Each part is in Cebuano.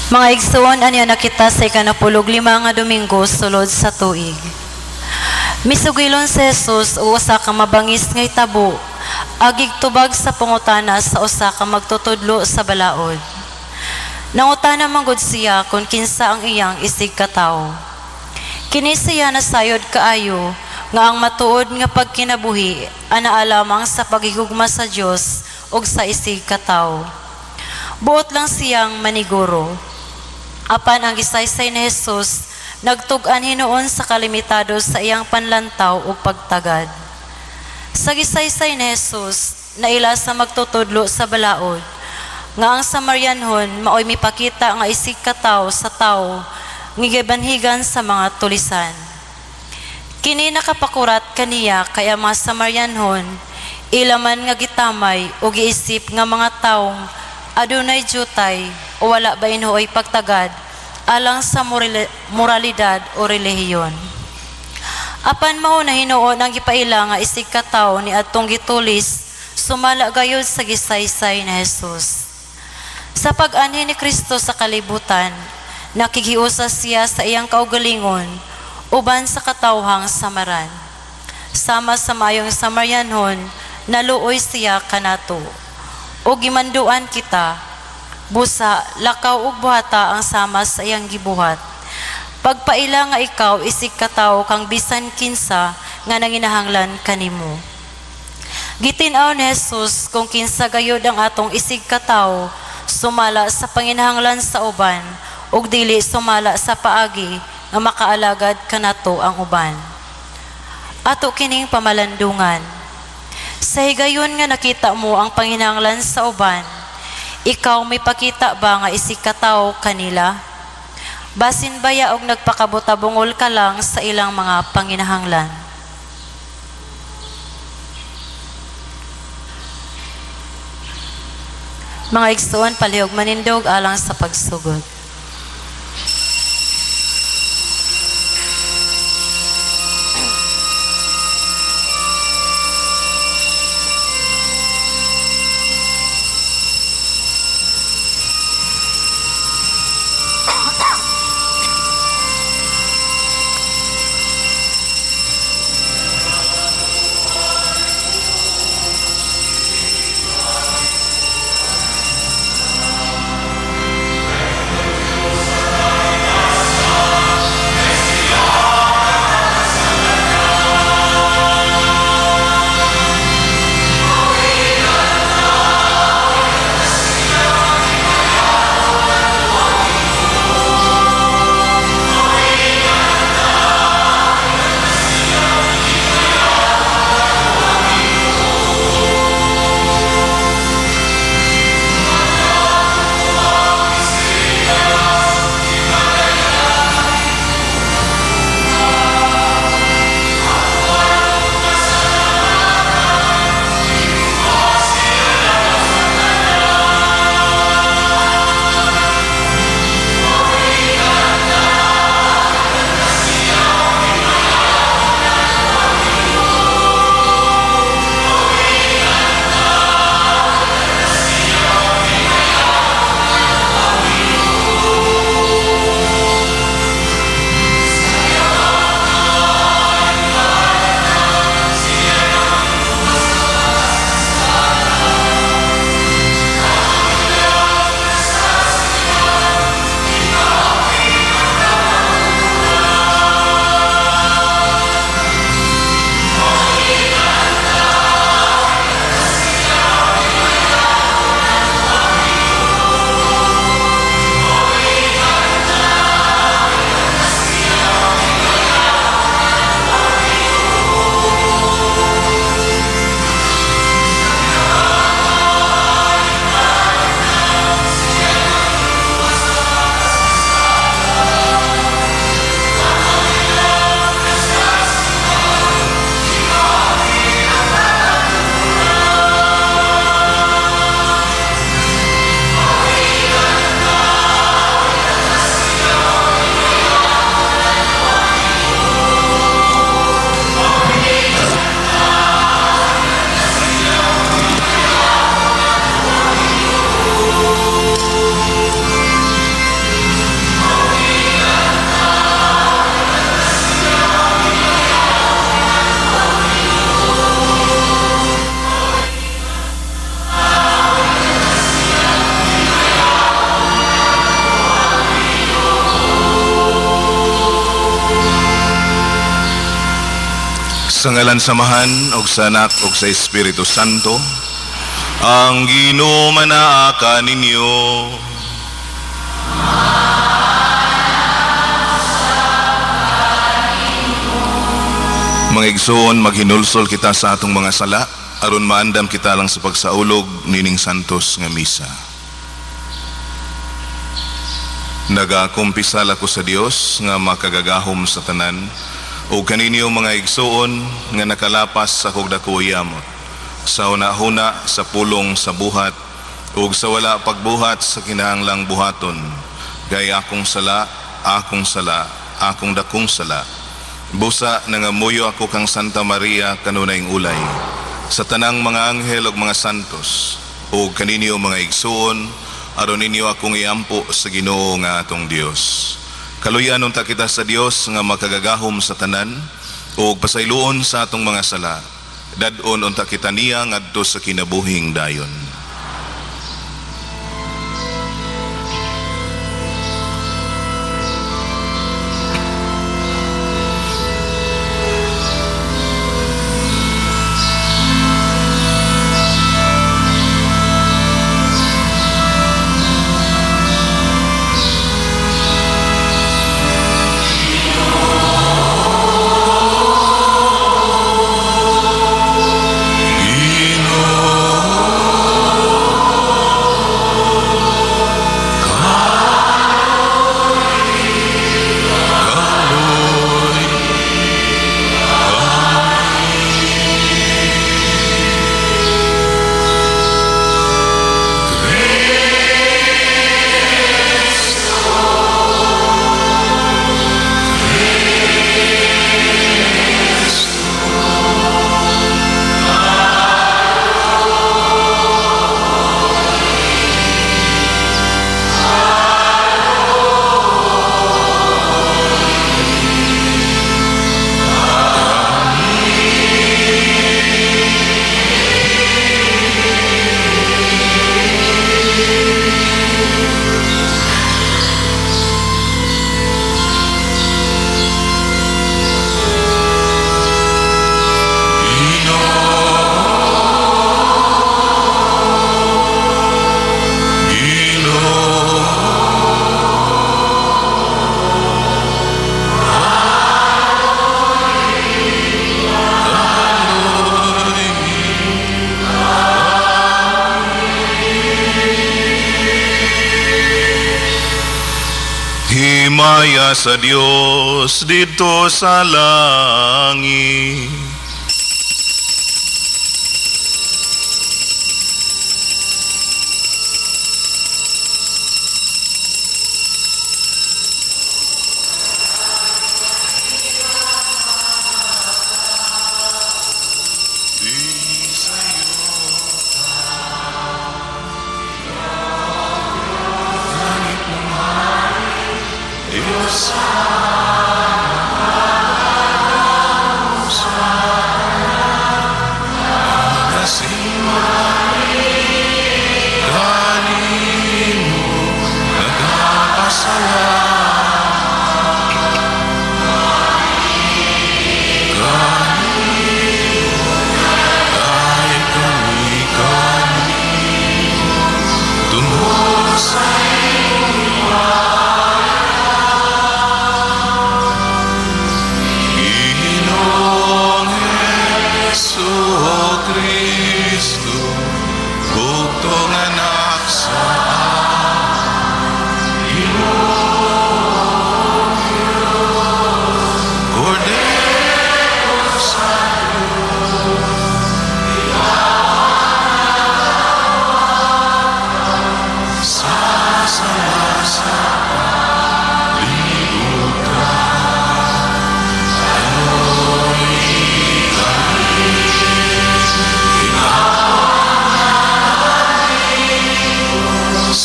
Mga igsoon, ania na kita sa 15 nga Domingo sulod sa tuig. Misugilon si Jesus og usa ka mabangis nga hitabo, agig tubag sa pangutana sa usa ka magtutudlo sa balaod. Nangutana man gud siya kung kinsa ang iyang isig katawo. Kini siya nasayod kaayo nga ang matuod nga pagkinabuhi anaa lamang sa paghigugma sa Dios ug sa isig katawo. Buot lang siyang maniguro. Apan ang gisaysay ni Jesus nagtug-an hinuon sa kalimitado sa iyang panlantaw ug pagtagad. Sa gisaysay ni Jesus, naila sa magtutudlo sa balaod nga ang Samarianhon maoy mipakita nga isig katawo sa tawo nga gibanhigan sa mga tulisan. Kini nakapakurat kaniya kay ang mga Samarianhon ila man nga gitamay o giisip nga mga taong adunay jutay o wala ba inhuoy pagtagad alang sa moralidad o relihiyon. Apan mao na hinuon ang gipaila nga isig katawo ni adtong gitulis sumala gayud sa gisaysay ni Jesus. Sa pag-anhi ni Kristo sa kalibutan, nakighiusa siya sa iyang kaugalingon uban sa katawhang Samaran. Sama sa maayong Samarianhon, naluoy siya kanato. O gimanduan kita, busa lakaw ug buhata ang sama sa iyang gibuhat. Pagpaila nga ikaw isig katawo kang bisan kinsa nga nanginahanglan kanimo. Gitin-aw ni Jesus kung kinsa gayud ang atong isig katawo sumala sa panginahanglan sa uban ug dili sumala sa paagi nga makaalagad kanato ang uban. Ato kining pamalandungan. Sa higayon nga nakita mo ang panginahanglan sa uban, ikaw may pakita ba nga isig katawo kanila? Basin baya og nagpakabutabungol ka lang sa ilang mga panginahanglan? Mga igsoon, palihog manindog alang sa pagsugod. Sa ngalan sa Amahan ug sa Anak ug sa Espiritu Santo, ang Ginoo manaa kaninyo. Mga igsoon, maghinulsol kita sa atong mga sala aron maandam kita lang sa pagsaulog nining santos nga misa. Nagakumpisal ako sa Dios nga makagagahom sa tanan ug kaninyo mga igsoon nga nakalapas sa akong dako yamot sa hunahuna, sa pulong, sa buhat ug sa wala pagbuhat sa kinahanglang buhaton, kay akong sala, akong sala, akong dakong sala. Busa nangamuyo ako kang Santa Maria kanunayng ulay, sa tanang mga anghel ug mga santos, ug kaninyo mga igsoon, aron ninyo akong iampo sa Ginoo nga atong Dios. Kaluyan unta kita sa Dios nga makagagahom sa tanan, ug pasayloon sa atong mga sala. Dad-on unta kita niya ngadto sa kinabuhing dayon. Himaya sa Dios didto sa langit.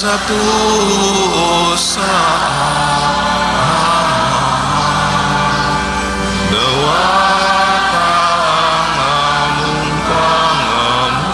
Sa tuo sa Ama, dawata ang among pangamuyo.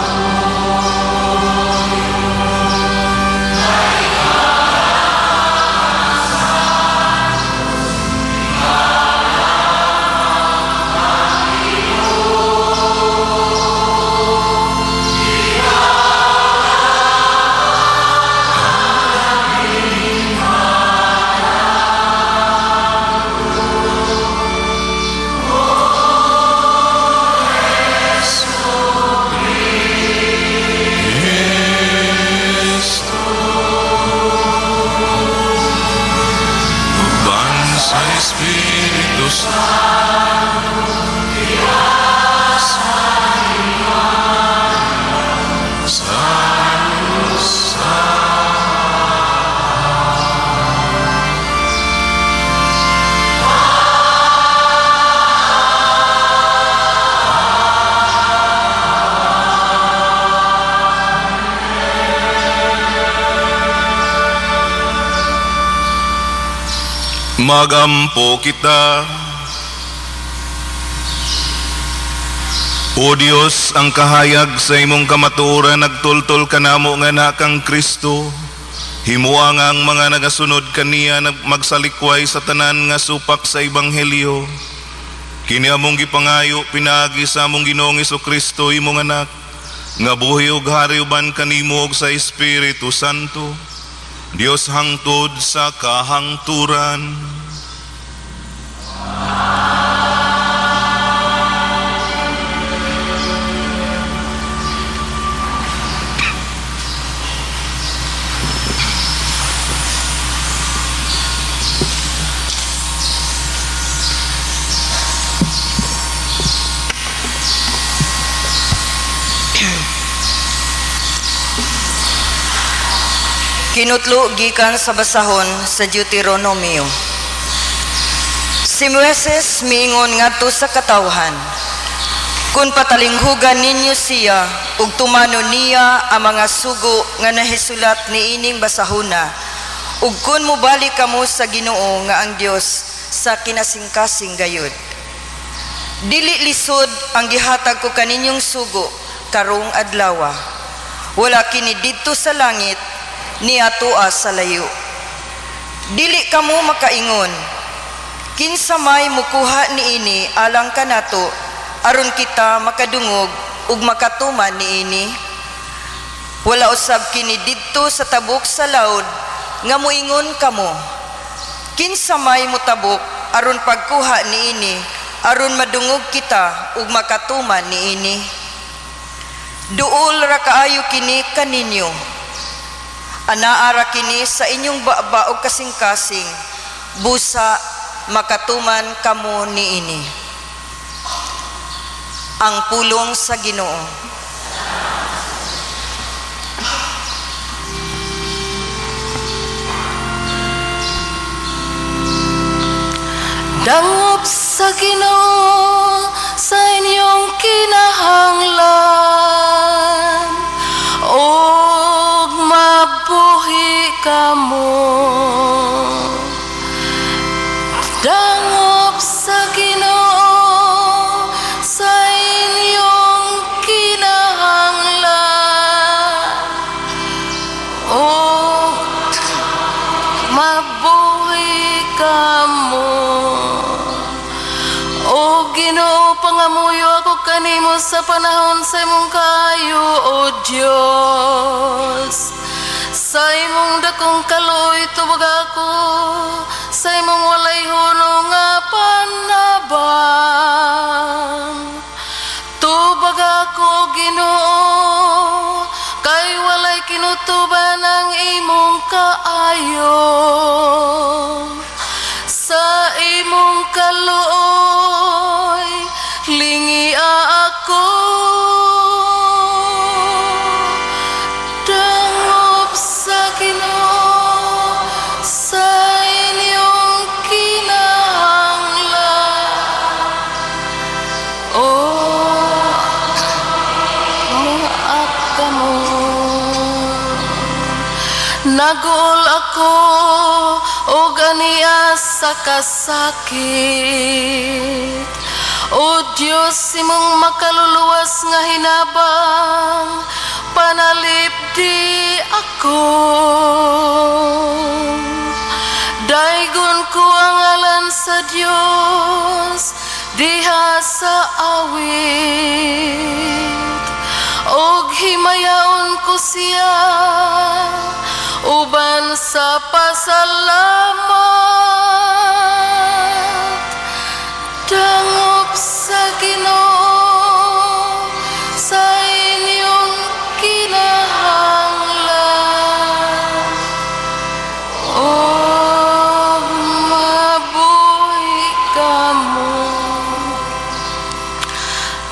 Magampo kita. O Dios, ang kahayag sa imong kamatuoran nagtultol kanamo nga nakang Kristo. Himua nga ang mga nagasunod kaniya magsalikway sa tanan nga supak sa ebanghelyo. Kini among gipangayo pinaagi sa among Ginoong Hesukristo imong anak, nga buhi ug hari uban kanimo ug sa Espiritu Santo, Dios hangtod sa kahangturan. Kinutlo gikan sa basahon sa Deuteronomio. Si Moises miingon ngadto sa katawhan, "Kun patalinghugan ninyo siya ug tumano niya ang mga sugo nga nahisulat niining basahona, ug kun mobalik kamo sa Ginoo nga ang Dios sa kinasingkasing gayud. Dili lisod ang gihatag ko kaninyong sugo karong adlawa. Wala kini didto sa langit ni atoa sa layo. Dili kamo makaingon, kinsa may mukuha niini alang kanato aron kita makadungog ug makatuman niini. Wala usab kini didto sa tabok sa laod nga moingon kamo, kinsa may motabok aron pagkuha niini aron madungog kita ug makatuman niini. Duol ra kaayo kini kaninyo. Anaa ra kini sa inyong baba og kasing-kasing, busa makatuman kamo niini." Ang pulong sa Ginoo. Dangop sa Ginoo sa inyong kinahanglan, og mabuhi kamo. Dangop sa Ginoo sa inyong kinahanglan, og mabuhi kamo. O Ginoo, pangamuyo ako kanimo sa panahon sa imong kaayo, O Dios. Sa imong dakong kaluoy tubag ako, sa imong walay hunong nga panabang. Tubag ako, Ginoo, kay walay kinutuban ang imong kaayo. Sa imong kaluoy, lingia ako. Dangop sa Ginoo sa inyong kinahanglan, o mga kamo. Naguol ako og aniya sa kasakit. O Dios, imong makaluluwas nga hinabang, panalipdi ako. Daygon ko ang ngalan sa Dios diha sa awit, og himayaon ko siya uban sa pasalamat. Dangop sa Ginoo sa inyong kinahanglan, og mabuhi kamo.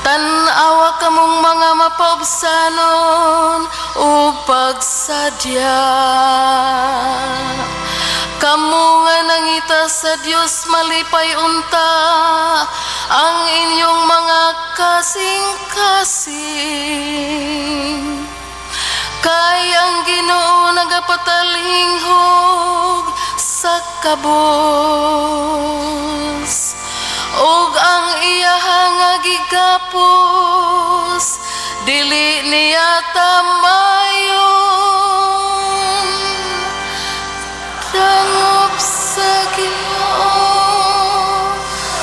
Tan-awa kamong mga mapaubsanon ug pagsadya. Kamo nga nangita sa Dios, malipay unta ang inyong mga kasing-kasing. Kay ang Ginoo nagapatalhinghog sa kabus, ug ang iyaha nga gigapos dili niya tamayon. Dangop sa Ginoo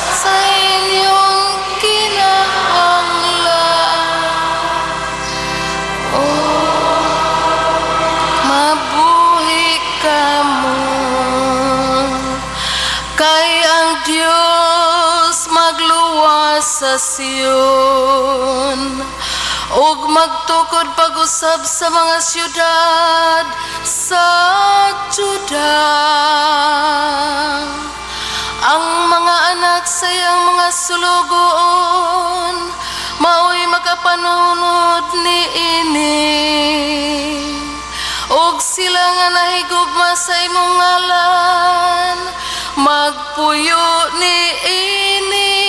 sa inyong kinahanglan, ug mabuhi kamo, kay ang Dios magluwas sa Sion ug magtukod pag-usab sa mga syudad sa Juda. Ang mga anak sa iyang mga sulugoon mao'y makapanunod niini, ug sila nga nahigugma sa imong ngalan magpuyo niini.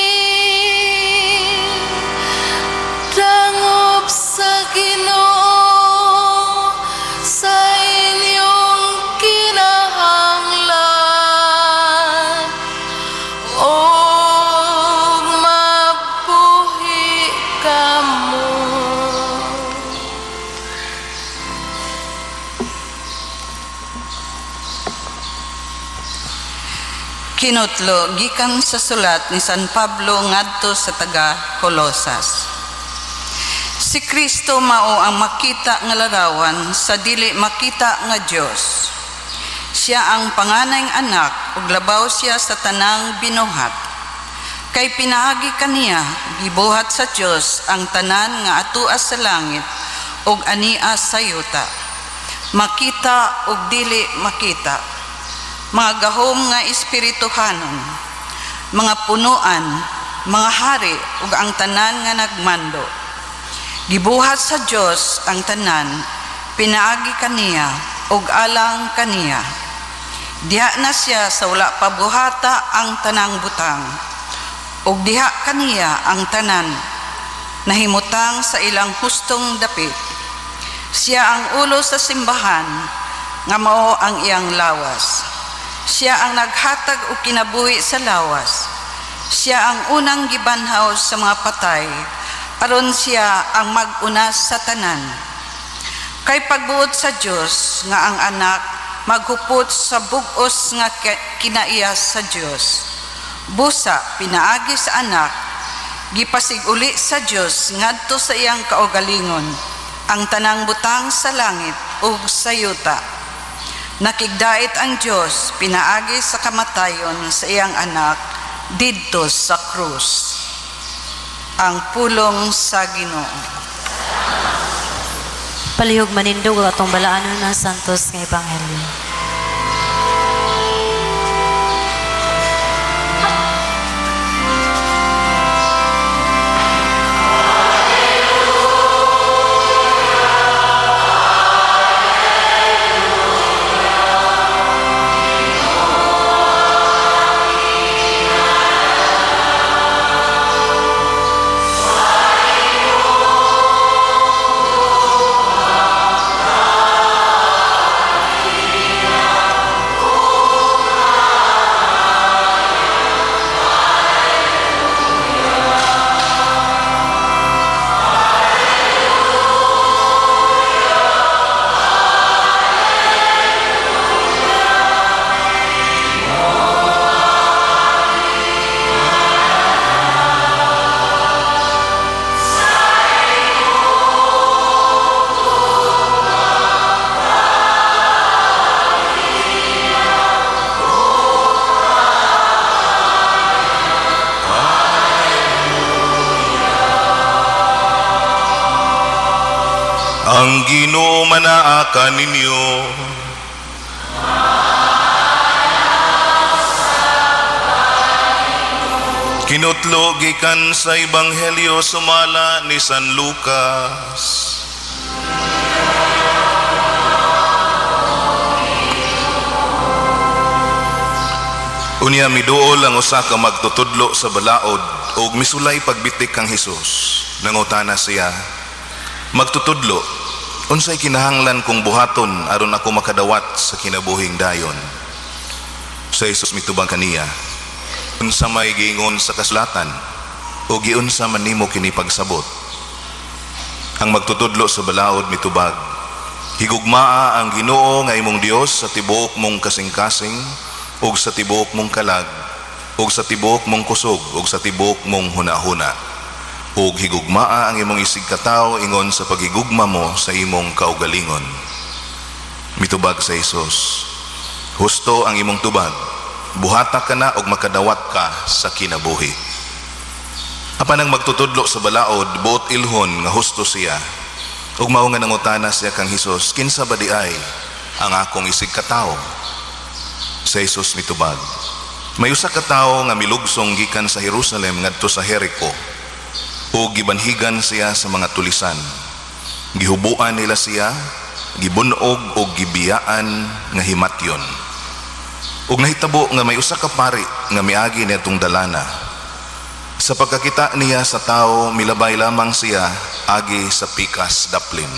Dangop sa Ginoo sa inyong kinahanglan, ug mabuhi kamo. Kinutlo gikan sa sulat ni San Pablo ngadto sa taga Colosas. Si Kristo mao ang makita nga larawan sa dili makita nga Dios. Siya ang panganayng anak ug labaw siya sa tanang binuhat. Kay pinaagi kaniya gibuhat sa Dios ang tanan nga atua sa langit ug ania sa yuta, makita ug dili makita, mga gahom nga espirituhanon, mga punuan, mga hari ug ang tanan nga nagmando. Gibuhat sa Dios ang tanan pinaagi kaniya ug alang kaniya. Diha na siya sa wala pa buhata ang tanang butang, ug diha kaniya ang tanan nahimutang sa ilang hustong dapit. Siya ang ulo sa simbahan nga mao ang iyang lawas. Siya ang naghatag og kinabuhi sa lawas. Siya ang unang gibanhaw sa mga patay, aron siya ang mag-una sa tanan. Kay pagbuot sa Dios nga ang anak maghupot sa bug-os nga kinaiya sa Dios. Busa pinaagi sa anak, gipasiguli sa Dios ngadto sa iyang kaugalingon ang tanang butang sa langit ug sa yuta. Nakigdait ang Dios pinaagi sa kamatayon sa iyang anak didto sa krus. Ang pulong sa Ginoo. Palihog manindog ang atong balaanon ng Santos nga Ebanghelyo. Ang Ginoo manaa kaninyo. Kinutlo gikan sa Ebanghelyo sumala ni San Lucas. Unya miduol ang usa ka magtutudlo sa balaod ug misulay pagbitik kang Hesus. Nangutana siya, "Magtutudlo, unsay kinahanglan kong buhaton aron ako makadawat sa kinabuhing dayon?" Sa Jesus mitubag kaniya, "Unsa may giingon sa kasulatan o giunsa man nimo kini pagsabot?" Ang magtutudlo sa balaod mitubag, "Higugmaa ang Ginoo nga imong Dios sa tibuok mong kasing-kasing ug sa tibuok mong kalag ug sa tibuok mong kusog ug sa tibuok mong hunahuna, ug higugmaa ang imong isigkatawo ingon sa paghigugma mo sa imong kaugalingon." Mitubag sa Jesus, "Husto ang imong tubag, buhata ka na og makadawat ka sa kinabuhi." Apan ang magtutudlo sa balaod buot ilhon nga husto siya, ug mao nga nangutana siya kang Hesus, "Kinsa ba di ay ang akong isigkatawo?" Sa Jesus mitubag, "May usa ka tawo nga milugsong gikan sa Jerusalem ngadto sa Jericho, ug gibanhigan siya sa mga tulisan. Gihubuan nila siya, gibunog og gibiyaan nga himatyon. Ug nahitabo nga may usa ka pari nga miagi niadtong dalana. Sa pagkakita niya sa tawo, milabay lamang siya agi sa pikas daplin.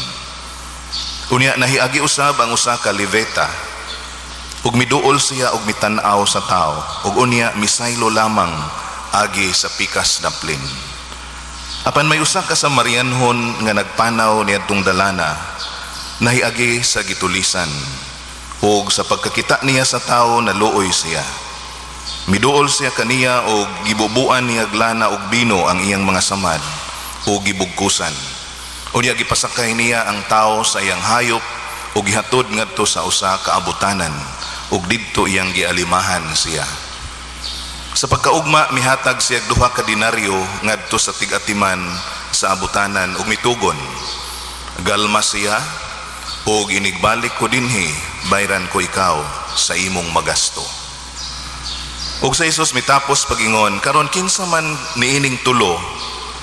Unya nahiagi usab ang usa ka Levita, ug miduol siya og mitan-aw sa tawo, ug unya misaylo lamang agi sa pikas daplin. Apan may usa ka Samarianhon nga nagpanaw niadtong dalana, nahiagi sa gitulisan, ug sa pagkakita niya sa tawo, naluoy siya. Miduol siya kaniya og gibubuan niya lana og bino ang iyang mga samad ug gibugkusan. Unya gipasakay niya ang tawo sa iyang hayop ug gihatod ngadto sa usa ka abutanan, ug didto iyang gialimahan siya. Sa pagkaugma, mihatag siya 2 ka denaryo ngadto sa tig-atiman sa abutanan ug mitugon, 'Galma siya, ug inigbalik ko dinhi, bayran ko ikaw sa imong magasto.'" Ug sa Jesus mitapos pagingon, "Karon kinsa man niining tulo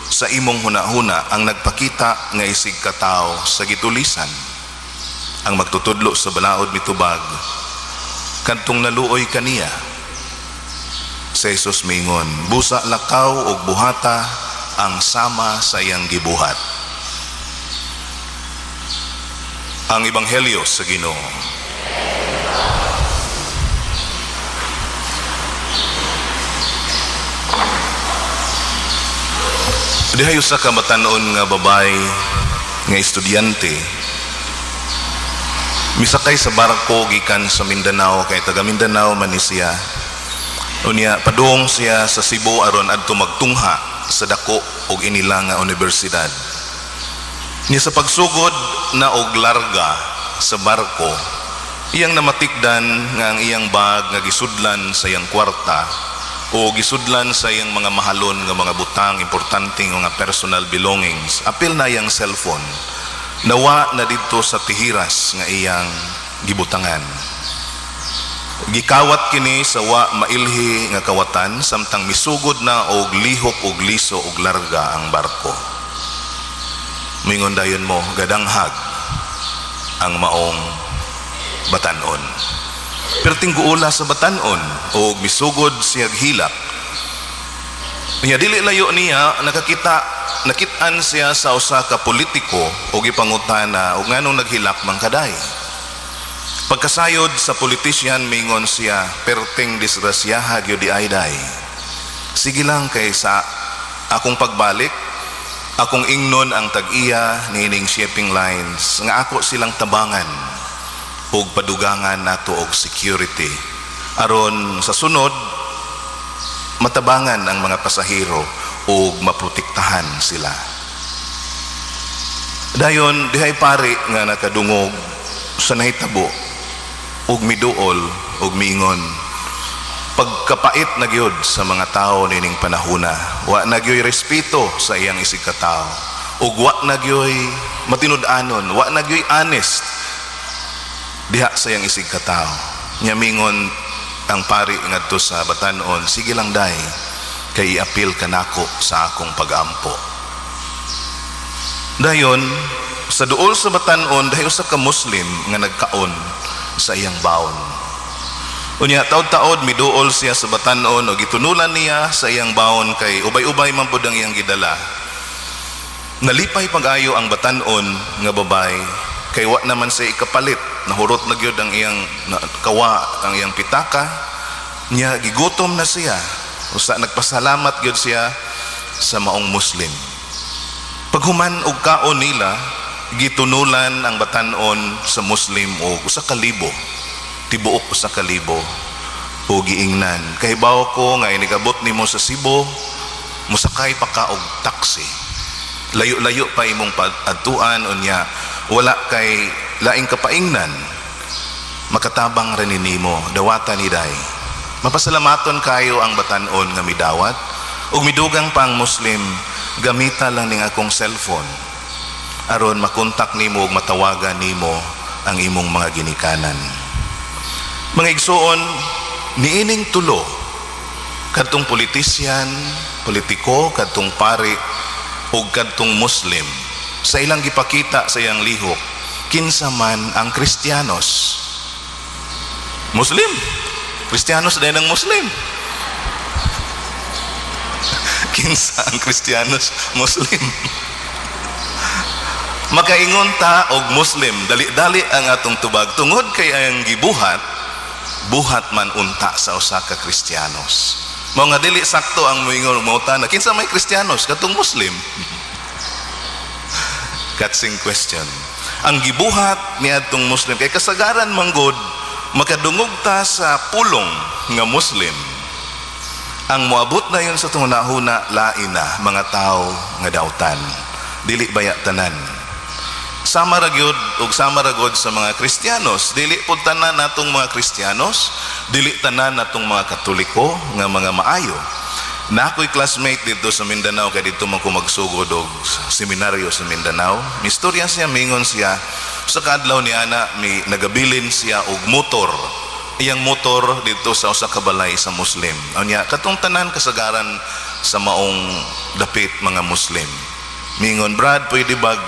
sa imong hunahuna ang nagpakita nga isig katawo sa gitulisan?" Ang magtutudlo sa balaod mitubag, "Kadtong naluoy kaniya." Sa Jesus mingon, "Busa lakaw og buhata ang sama sa iyang gibuhat." Ang Ebanghelyo sa Ginoo. Dihay usa ka batan-on nga babay nga estudyante misakay sa barko gikan sa Mindanao, kay taga Mindanao man ni siya. Unya padung siya sa Cebu aron adto magtungha sa dako og inila nga universidad. Niya sa pagsugod na og larga sa barko, iyang namatikdan nga ang iyang bag nga gisudlan sa iyang kwarta o gisudlan sa iyang mga mahalon nga mga butang, importante nga mga personal belongings, apil na iyang cellphone, nawa na didto sa tihiras nga iyang gibutangan. Gikawat kini sa wa mailhi nga kawatan samtang misugod na og lihok og liso og larga ang barko. Mingon dayon mo, gadanghag ang maong batan-on. Pero tingguula sa batan-on og misugod siyag hilak. Nya dili layo niya nakakita, nakit-an siya sa usa ka politiko og gipangutana og nganong naghilak man kaday. Pagkasayod sa politician, mingon siya, "Perting disgrasyaha gyud di ay day. Sige lang, kay sa akong pagbalik, akong ingnon ang tag-iya niining shipping lines nga ako silang tabangan og padugangan nato og security aron sa sunod matabangan ang mga pasahero og maprotektahan sila." Dayon dihay pari nga nakadungog sa nahitabo og miduol og miingon, "Pagkapait na gyud sa mga tawo nining panahona, wa na gyoy respeto sa iyang isig katawo, ug wa na gyoy matinud-anon, wa na gyoy honest diha sa iyang isig katawo." Nya mingon ang pari ngadto sa batan-on, "Sige lang day, kay iapil kanako sa akong pag-ampo." Dayon sa duol sa batan-on, dahil usa ka Muslim nga nagkaon sa iyang baon. Unya taod-taod miduol siya sa batan-on og gitunulan niya sa iyang baon kay ubay-ubay man pud ang iyang gidala. Nalipay pag-ayo ang batan-on nga babay kay wa naman siya ikapalit, nahurot na gyud ang iyang kawa, ang iyang pitaka, Nya gigutom na siya. Usa nagpasalamat gyud siya sa maong Muslim. Paghuman og kaon nila, gitunulan ang batan-on sa Muslim og 1,000. Tibuok 1,000 o giingnan, "Kahibaw ko nga inigabot nimo sa Cebu, musakay pa ka og taxi. Layo-layo pa imong padtuan, unya wala kay laing kapaingnan. Makatabang ra ni nimo, dawata ni day." Mapasalamaton kayo ang batan-on nga midawat ug midugang pa ang Muslim, "Gamita lang ning akong cellphone aron makontak nimo ug matawagan nimo ang imong mga ginikanan." Mga igsuon, niining tulo, kadtong politician, politiko, kadtong pari ug kadtong Muslim, sa ilang gipakita sa iyang lihok, kinsa man ang Kristiyanos? Muslim. Kristiyanos din ang Muslim. Kinsa ang Kristiyanos? Muslim. Makaingon ta og Muslim, dali-dali ang atong tubag tungod kay ang gibuhat buhat man unta sa usa ka Kristiyanos. Mao nga dili sakto ang moingon mo na kinsa may Kristiyanos, katong Muslim. Katsing question. Ang gibuhat niadtong Muslim kay kasagaran manggod makadungog ta sa pulong nga Muslim, ang moabot na yun sa tunghuna lain na mga tao nga dautan, dili baya tanan. Sama ra gyud ug sama ra gud sa mga Kristiyanos, dili pud tanan natong mga Kristiyanos, dili tanan natong mga Katoliko nga mga maayo. Na ako'y classmate dito sa Mindanao kay dito man ko magsugod og seminaryo sa Mindanao. Mistorya siya, mingon siya sa kaadlaw ni ana mi nagabilin siya og motor, iyang motor dito sa usa ka balay sa Muslim. Unya katong tanan kasagaran sa maong dapit mga Muslim. Mingon, "Brad, pwede bag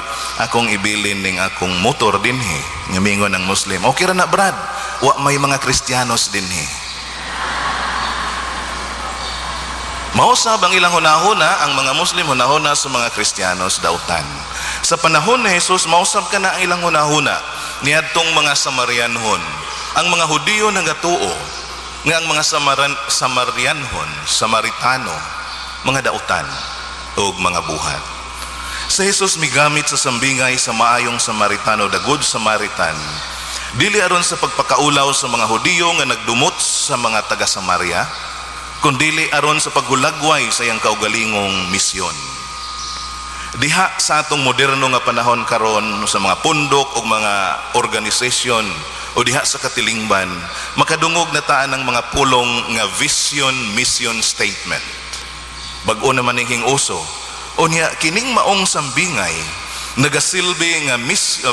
akong ibilin ning akong motor dinhi?" Nga mingon ang Muslim, "Okay ra na, Brad, wa may mga Kristiyanos dinhi." Mausab ang ilang hunahuna, ang mga Muslim hunahuna sa mga Kristiyanos dautan. Sa panahon ni Jesus, mausab ka na ang ilang hunahuna niadtong mga Samarianhon. Ang mga Hudiyo nagatuo nga ang mga Samarianhon, Samaritano, mga dautan ug mga buhat. Sa Jesus migamit sa sambingay sa maayong Samaritano, the Good Samaritan, dili aron sa pagpakaulaw sa mga Hudiyo nga nagdumot sa mga taga Samaria, kundili aron sa paghulagway sa iyang kaugalingong misyon. Diha sa atong moderno nga panahon karon sa mga pundok o mga organisasyon o diha sa katilingban, makadungog na taan ang mga pulong nga vision mission statement. Bag-o naman ning uso. Unya kining maong sambingay nagasilbi nga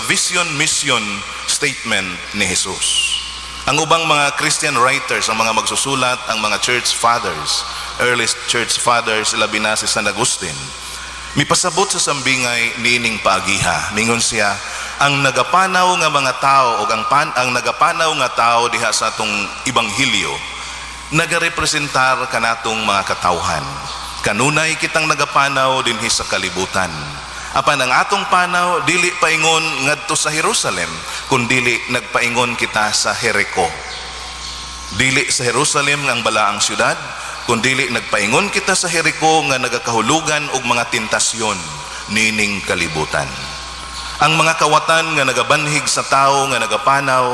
vision mission statement ni Jesus. Ang ubang mga Christian writers, ang mga magsusulat, ang mga church fathers, early church fathers, labi na si San Agustin, mipasabot sa sambingay niining paagiha. Mingon siya, ang nagapanaw nga mga tao o ang nagapanaw nga tao diha sa atong ebanghelyo nagarepresentar kanatong mga katawhan. Kanunay kitang nagapanaw dinhi sa kalibutan. Apan ang atong panaw dili paingon ngadto sa Jerusalem, kundili nagpaingon kita sa Jericho. Dili sa Jerusalem ang balaang syudad, kundili nagpaingon kita sa Jericho nga nagakahulugan og mga tentasyon nining kalibutan. Ang mga kawatan nga nagabanhig sa tawo nga nagapanaw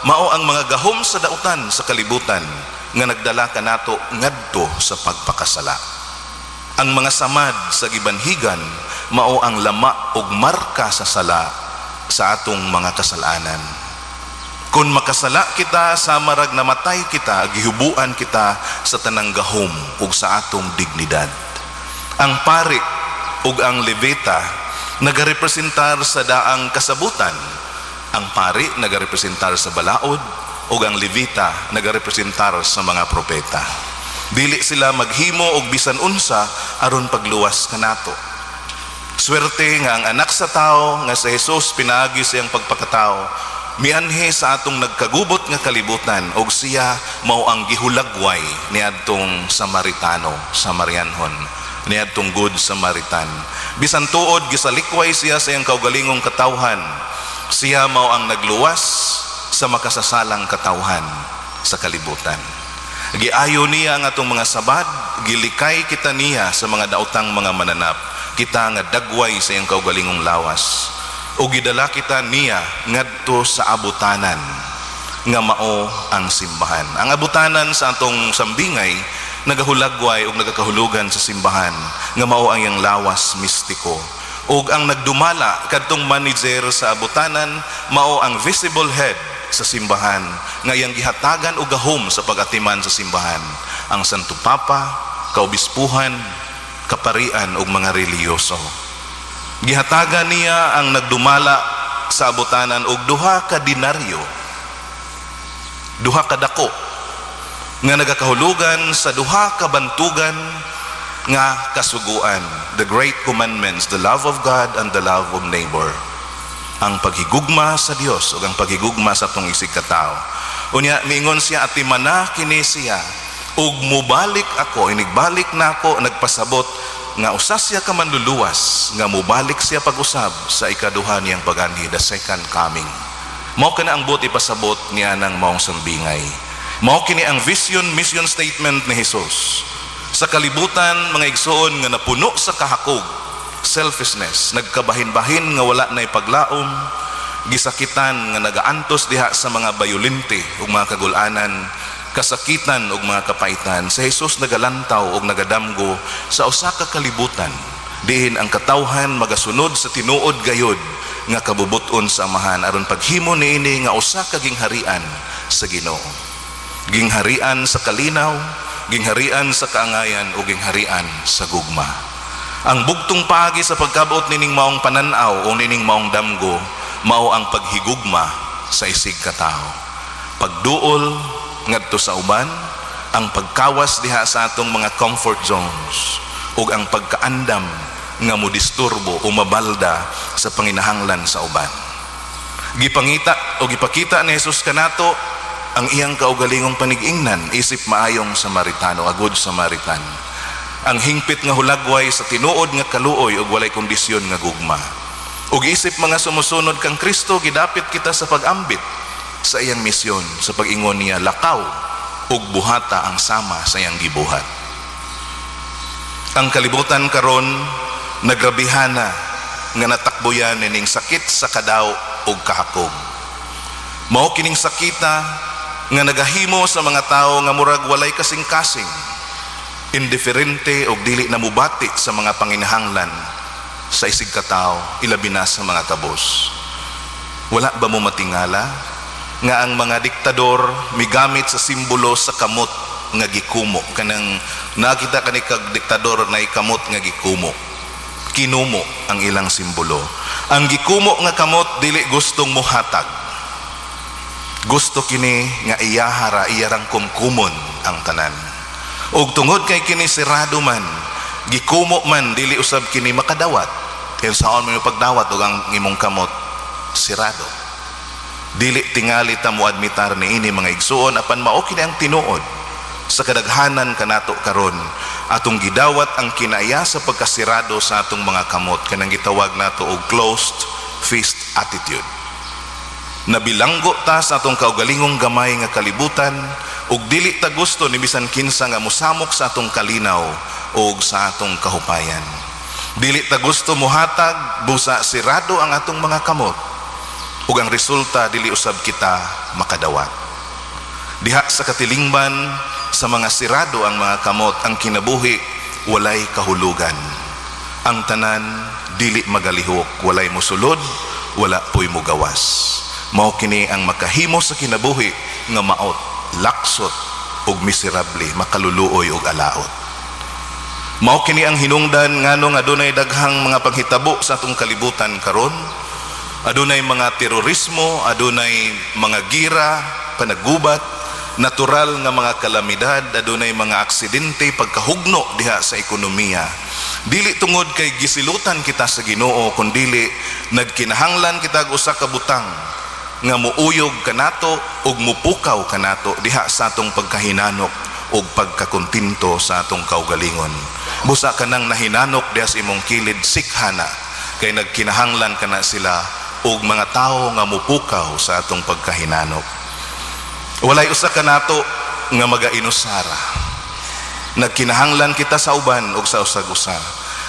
mao ang mga gahom sa dautan sa kalibutan nga nagdala kanato ngadto sa pagpakasala. Ang mga samad sa gibanhigan mao ang lama ug marka sa sala sa atong mga kasalanan. Kung makasala kita, samarag namatay kita, gihubuan kita sa tanang gahom ug sa atong dignidad. Ang pari ug ang Levita nagarepresentar sa daang kasabutan. Ang pari nagarepresentar sa balaod ug ang Levita nagarepresentar sa mga propeta. Dili sila maghimo og bisan unsa aron pagluwas kanato. Swerte nga ang anak sa tao nga sa Jesus pinaagi sa iyang pagpakatao mianhi sa atong nagkagubot nga kalibutan og siya mao ang gihulagway niadtong Samaritano, Samarianhon, niadtong Good Samaritan. Bisan tuod gisalikway siya sa iyang kaugalingong katawhan, siya mao ang nagluwas sa makasasalang katawhan sa kalibutan. Giayo niya ang atong mga sabad, gilikay kita niya sa mga daotang mga mananap, kita nga dagway sa iyang kaugalingong lawas. O gidala kita niya ngadto sa abutanan nga mao ang simbahan. Ang abutanan sa atong sambingay nagahulagway og nagakahulugan sa simbahan nga mao ang iyang lawas mistiko. Ug ang nagdumala kadtong manager sa abutanan mao ang visible head sa simbahan nga iyang gihatagan og gahom sa pag-atiman sa simbahan, ang Santo Papa, kaobispuhan, kaparian ug mga relihiyoso. Gihatagan niya ang nagdumala sa abutanan og 2 ka dinaryo, 2 ka dako, nga nagakahulugan sa 2 ka bantugan nga kasuguan, the great commandments, the love of God and the love of neighbor. Ang paghigugma sa Dios ug ang paghigugma sa atong isig katao. Unya miingon siya, atimana kini siya ug mubalik ako, inigbalik nako, nagpasabot nga usa siya ka manluluwas nga mubalik siya pag-usab sa ikaduha niyang pag-anhi, the second coming. Mao kana ang buot ipasabot niya ng maong sambingay. Mao kini ang vision, mission statement ni Jesus sa kalibutan, mga igsoon, nga napuno sa kahakog, selfishness, nagkabahin-bahin nga wala na ipaglaom, gisakitan nga nagaantos diha sa mga bayolente ug mga kagulanan, kasakitan ug mga kapaitan. Sa Jesus nagalantaw ug nagadamgo sa usa ka kalibutan diin ang katawhan magasunod sa tinuod gayod nga kabubut-on sa Amahan aron paghimo niini nga usa ka gingharian sa Ginoo. Gingharian sa kalinaw, gingharian sa kaangayan o gingharian sa gugma. Ang bugtong paagi sa pagkabot nining maong panan-aw o nining maong damgo mao ang paghigugma sa isig katao. Pagduol ngadto sa uban, ang pagkawas diha sa atong mga comfort zones ug ang pagkaandam nga modisturbo o mabalda sa panginahanglan sa uban. Gipangita o gipakita ni Jesus kanato ang iyang kaugalingong panigingnan isip maayong Samaritano, a good Samaritan. Ang hingpit nga hulagway sa tinuod nga kaluoy ug walay kondisyon nga gugma. Ug isip mga sumusunod kang Kristo, gidapit kita sa pag-ambit sa iyang misyon, sa pag-ingon niya, lakaw ug buhata ang sama sa iyang gibuhat. Ang kalibutan karon nagrabihana nga natakboyan nining sakit sa kadaw ug kahakog. Mao kining sakita nga nagahimo sa mga tawo nga murag walay kasing-kasing, indiferente og dili na mubati sa mga panginahanglan sa isig katao, ilabi na sa mga kabos. Wala ba mo matingala nga ang mga diktador migamit sa simbolo sa kamot nga gikumo? Kanang nakita kani kag diktador na kamot nga gikumo, kinumo ang ilang simbolo. Ang gikumo nga kamot dili gustong muhatag, gusto kini nga iyahara, iyarang kumkumon ang tanan. Og tungod kay kini sirado man, gikumo man, dili usab kini makadawat. Kaya saon mo pagdawat og ang imong kamot sirado? Dili tingali ta mo admitar niini, mga igsuon, apan mao kini ang tinuod sa kadaghanan kanato karon. Atong gidawat ang kinaya sa pagkasirado sa atong mga kamot, kanang gitawag nato og closed fist attitude. Nabilanggo ta sa atong kaugalingong gamay nga kalibutan ug dili ta gusto ni bisan kinsa nga mosamok sa atong kalinaw ug sa atong kahupayan. Dili ta gusto mohatag busa sirado ang atong mga kamot, ug ang resulta dili usab kita makadawat. Diha sa katilingban sa mga sirado ang mga kamot, ang kinabuhi walay kahulugan. Ang tanan dili magalihok, walay mosulod, wala po'y mogawas. Mao kini ang makahimo sa kinabuhi nga maot, laksot ug miserable, makaluluoy ug alaot. Mao kini ang hinungdan ngano nga adunay daghang mga panghitabo sa atong kalibutan karon. Adunay mga terorismo, adunay mga gira, panagubat, natural nga mga kalamidad, adunay mga aksidente, pagkahugno diha sa ekonomiya. Dili tungod kay gisilutan kita sa Ginoo, kundili nagkinahanglan kita og usa ka butang nga muuyog kanato ug mupukaw kanato diha sa atong pagkahinanok ug pagkakontento sa atong kaugalingon. Busa kanang nahinanok diha sa imong kilid, sikhana kay nagkinahanglan kana sila og mga tawo nga mupukaw sa atong pagkahinanok. Walay usa kanato nga magainusara. Nagkinahanglan kita sa uban ug sa usag-usa.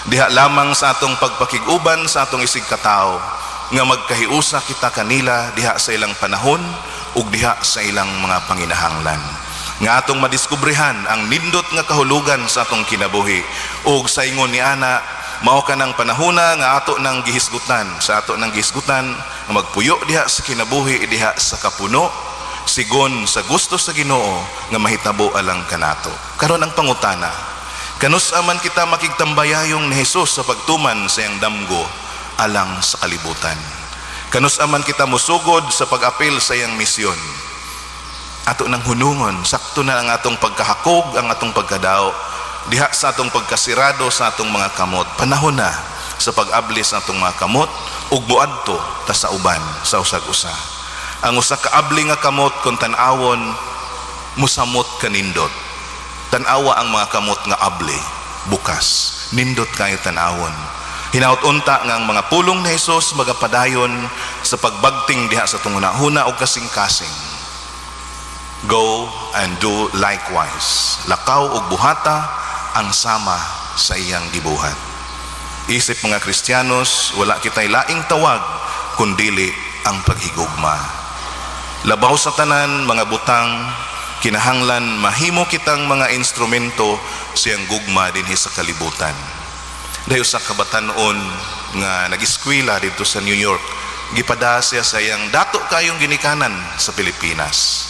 Diha lamang sa atong pagpakig-uban sa atong isig katawo nga magkahiusa kita kanila diha sa ilang panahon ug diha sa ilang mga panginahanglan. Nga atong madiskubrehan ang nindot nga kahulugan sa atong kinabuhi ug sa ingon ni ana, mao kanang panahona nga ato nang gihisgutan, sa ato nang gihisgutan nga magpuyo diha sa kinabuhi diha sa kapuno sigon sa gusto sa Ginoo nga mahitabo alang kanato. Karon ang pangutana, kanus-a man kita makigtambayayong ni Jesus sa pagtuman sa iyang damgo alang sa kalibutan? Kanus-a man kita musugod sa pag-apil sa iyang misyon? Ato nang hunungon, sakto na ang atong pagkahakog, ang atong pagkadao diha sa atong pagkasirado sa atong mga kamot. Panahon na sa pag-abli sa atong mga kamot ug muadto ta sa uban sa usag-usa. Ang usa ka abli nga kamot, kung tan-awon, musamot kanindot. Tan-awa ang mga kamot nga abli, bukas, nindot kayo tan-awon. Hinaut unta nga ang mga pulong ni Jesus magapadayon sa pagbagting diha sa atong hunahuna og kasing-kasing. Go and do likewise. Lakaw og buhata ang sama sa iyang gibuhat. Isip mga Kristiyanos, wala kitay laing tawag kundili ang paghigugma. Labaw sa tanan mga butang, kinahanglan mahimo kitang mga instrumento siyang gugma dinhi sa kalibutan. Dayo sa kabatanon nga nag-eskwela dito sa New York, gipada siya sa iyang dato kayong ginikanan sa Pilipinas.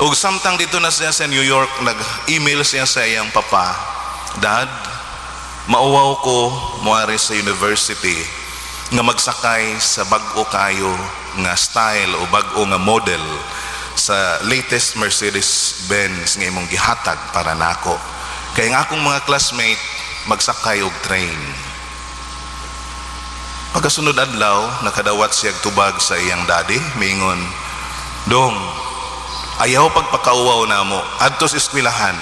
Ug samtang dito na siya sa New York, nag-email siya sa iyang papa, "Dad, mauwaw ko moari sa university nga magsakay sa bag-o kayo nga style o bag-o nga model sa latest Mercedes-Benz nga imong gihatag para nako. Kay ang akong mga classmate magsakay og train." Pagkasunod adlaw, nakadawat siya tubag sa iyang daddy, miingon, "Dong, ayaw pagpakauwaw namo adto sa eskwelahan.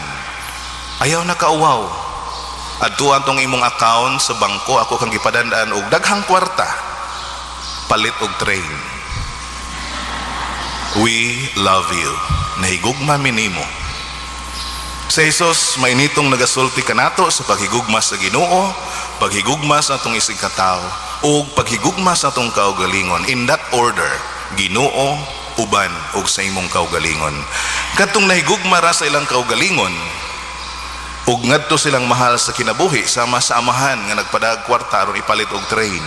Ayaw na kauwaw. Adtuan tong imong account sa bangko, ako kang gipadandaan og daghang kwarta. Palit og train. We love you. Nahigugma mi nimo." Sa Jesus, may nitong nagasulti kanato sa paghigugma sa Ginoo, paghigugma sa atong isig katawo, ug paghigugma sa atong kaugalingon. In that order, Ginoo, uban, ug sa imong kaugalingon. Katong nahigugma ra sa ilang kaugalingon, ug ngadto silang mahal sa kinabuhi sama sa amahan nga nagpadag kwarta aron ipalit og train,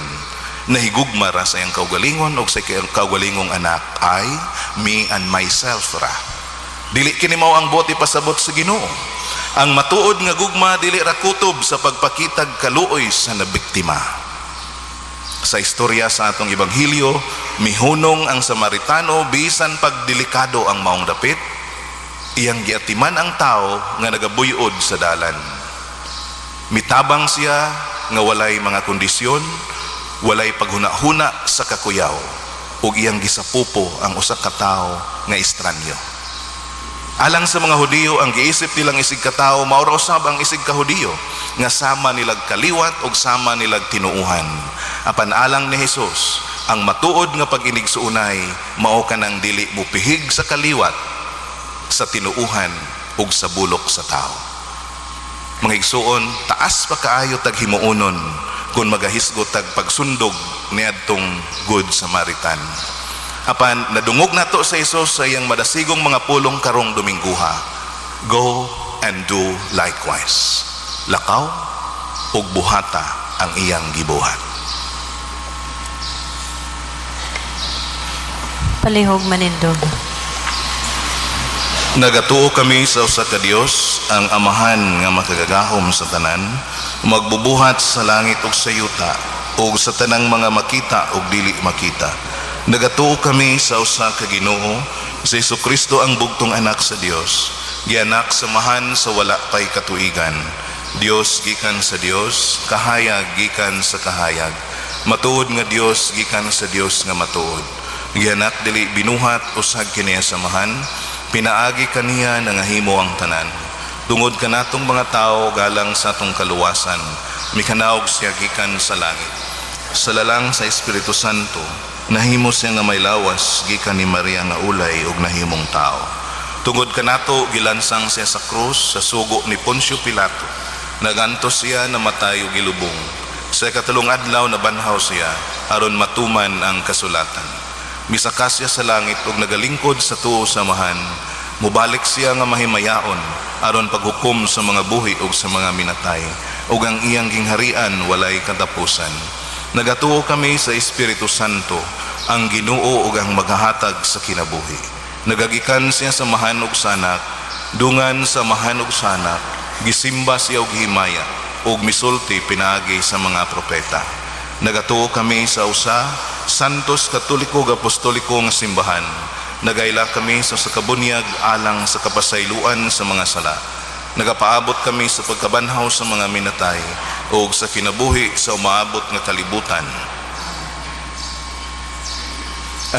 nahigugma ra sa iyang kaugalingon ug sa kaugalingong anak, I, me and myself ra. Dili kini mao ang buot ipasabot sa Ginoo. Ang matuod nga gugma dili ra kutob sa pagpakitag kaluoy sa nabiktima. Sa istorya sa atong ebanghelyo, mihunong ang Samaritano bisan pagdelikado ang maong dapit, iyang giatiman ang tao nga nagabuyod sa dalan. Mitabang siya nga walay mga kondisyon, walay paghuna-huna sa kakuyaw, ug iyang gisapupo ang usa ka tawo nga estranyo. Alang sa mga Hudiyo, ang giisip nilang isig katawo mao ra usab ang isig ka Hudiyo nga sama nilag kaliwat ug sama nilag tinuuhan. Apan alang ni Jesus, ang matuod nga pag-inigsuonay mao kanang dili mupihig sa kaliwat, sa tinuuhan ug sa bulok sa tao. Mga igsuon, taas pa kaayo tag himuonon kung magahisgot tag pagsundog niadtong Good Samaritan. Apan nadungog nato sa Jesus sa iyang madasigong mga pulong karong Domingguha. Go and do likewise. Lakaw ug buhata ang iyang gibuhat. Palihog manindog. Nagatuo kami sa usa ka Dios, ang Amahan nga makagagahom sa tanan, magbubuhat sa langit ug sa yuta, ug sa tanang mga makita ug dili makita. Nagatuo kami sa usa ka Ginoo, si Jesucristo ang bugtong anak sa Dios, gianak sa Amahan sa wala pay katuigan. Dios gikan sa Dios, kahayag gikan sa kahayag. Matuod nga Dios gikan sa Dios nga matuod. Gianak dili binuhat usag kini sa Amahan, pinaagi kaniya nangahimo ang tanan. Tungod kanatong mga tao galang sa atong kaluwasan, mikanaog siya gikan sa langit. Sa lalang sa Espiritu Santo, nahimo siya nga may lawas gikan ni Maria nga ulay ug nahimong tao. Tungod kanato gilansang siya sa krus sa sugo ni Poncio Pilato. Nagantos siya, namatay ug gilubong. Sa ikatulong adlaw nabanhaw siya aron matuman ang kasulatan. Misaka siya sa langit ug nagalingkod sa tuo sa Amahan. Mubalik siya nga mahimayaon aron paghukom sa mga buhi ug sa mga minatay, ug ang iyang gingharian walay katapusan. Nagatuo kami sa Espiritu Santo, ang Ginoo ug ang maghahatag sa kinabuhi. Nagagikan siya sa Amahan ug sa Anak, dungan sa Amahan ug sa Anak, gisimba siya og himaya ug misulti pinaagi sa mga propeta. Nagatuo kami sa usa santos, katoliko ug apostoliko nga simbahan. Nagaila kami sa kabunyag alang sa kapasayloan sa mga sala. Nagapaabot kami sa pagkabanhaw sa mga minatay ug sa kinabuhi sa umaabot nga kalibutan.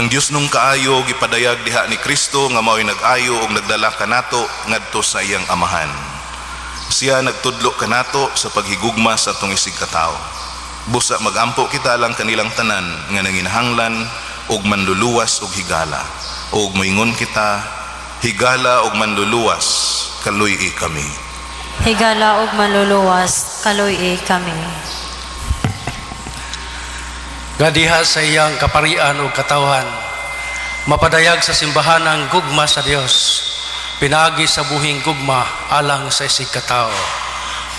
Ang Dios nung kaayo gipadayag diha ni Kristo nga mao'y nag-ayo ug nagdala kanato ngadto sa iyang Amahan. Siya nagtudlo kanato sa paghigugma sa atong isigkatawo. Busa magampo kita lang kanilang tanan nga nanginahanglan og manluluwas og higala. Og moingon kita, higala og manluluwas, kaluy-i kami. Higala og manluluwas, kaluy-i kami. Nga diha sa iyang kaparian ug katawhan, mapadayag sa simbahan ang gugma sa Dios, pinaagi sa buhing gugma alang sa isigkatawo.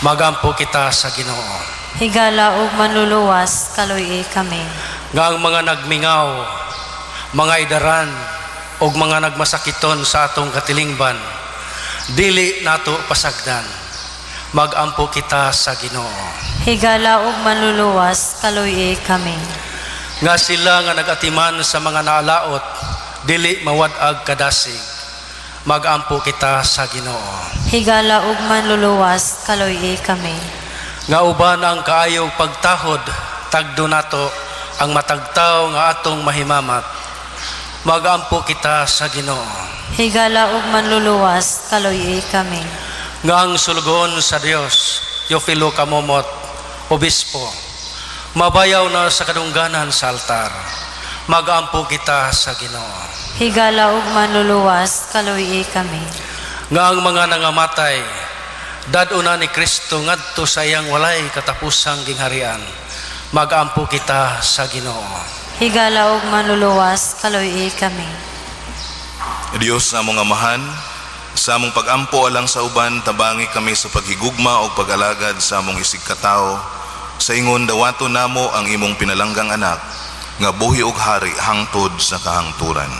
Magampo kita sa Ginoo. Higala og manluluwas, kaluy-i kami. Nga ang mga nagmingaw, mga idaran ug mga nagmasakiton sa atong katilingban, dili nato pasagdan. Magampo kita sa Ginoo. Higala og manluluwas, kaluy-i kami. Nga sila nga nagatiman sa mga naalaot, dili mawad-ag kadasig. Magampo kita sa Ginoo. Higala og manluluwas, kaluy-i kami. Nga uban ang kaayog pagtahod, tagdo nato ang matag tawo nga atong mahimamat. Magampo kita sa Ginoo. Higala og manluluwas, kaluy-i kami. Nga ang sulugoon sa Dios, Teofilo Camomot, Obispo, mabayaw na sa kadungganan sa altar. Magampo kita sa Ginoo. Higala og manluluwas, kaluy-i kami. Nga ang mga nangamatay, dad-o na ni Kristo ngadto sa iyang walay katapusang gingharian. Magampo kita sa Ginoo. Higala og manluluwas, kaluy-i kami. Dios sa among Amahan, sa among pagampo alang sa uban, tabangi kami sa paghigugma o pag-alagad sa among isigkatawo. Sa ingon dawato namo ang imong pinalanggang anak, nga buhi og hari hangtod sa kahangturan.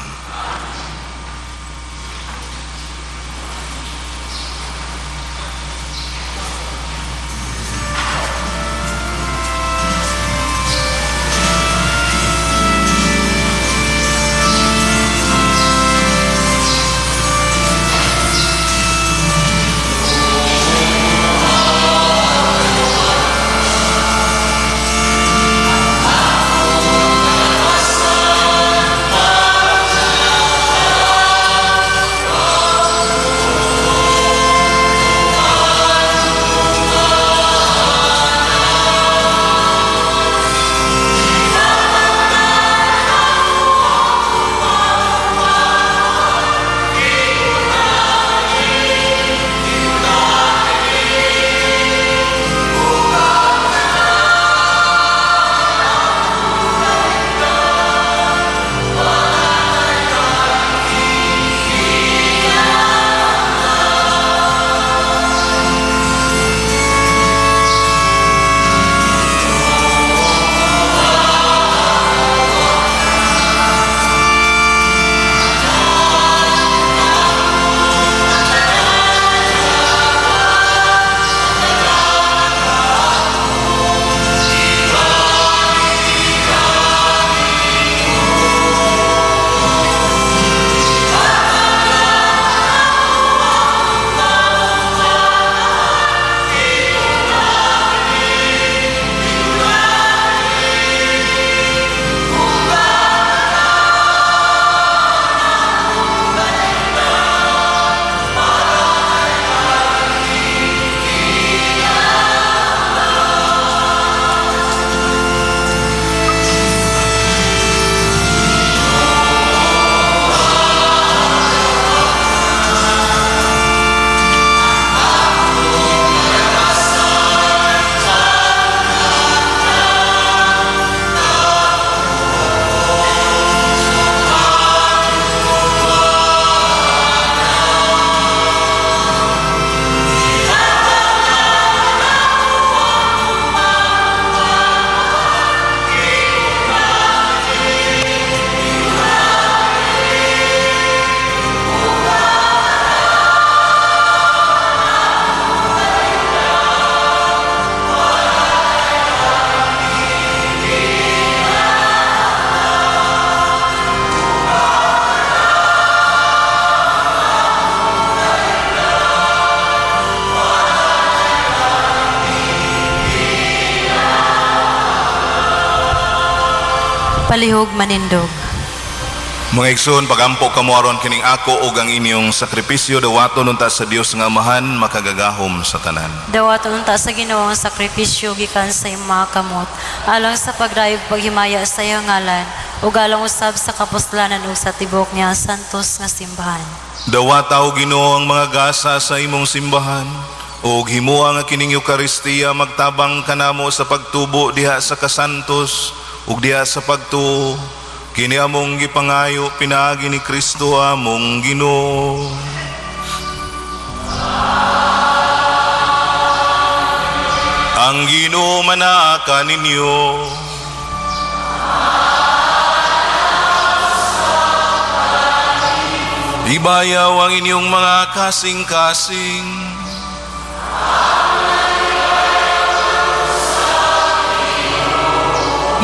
Palihog manindog. Mga igsoon, pagampo kamo aron kining ako ug ang inyong sakripisyo dawaton unta sa Dios nga Amahan makagagahom sa tanan. Dawaton unta sa Ginoo ang sakripisyo gikan sa imong mga kamot alang sa pagdayeg paghimaya sa iyang ngalan ug alang usab sa kapuslanan ug sa tibuok niya santos nga simbahan. Dawata o Ginoo ang mga gasa sa imong simbahan ug himoa nga kining Eukaristiya magtabang kanamo sa pagtubo diha sa kasantos ug diha sa pagtuo. Kini among gipangayo pinaagi ni Kristo among Ginoo. Ang Ginoo manaa kaninyo. Ibayaw ang inyong mga kasing-kasing.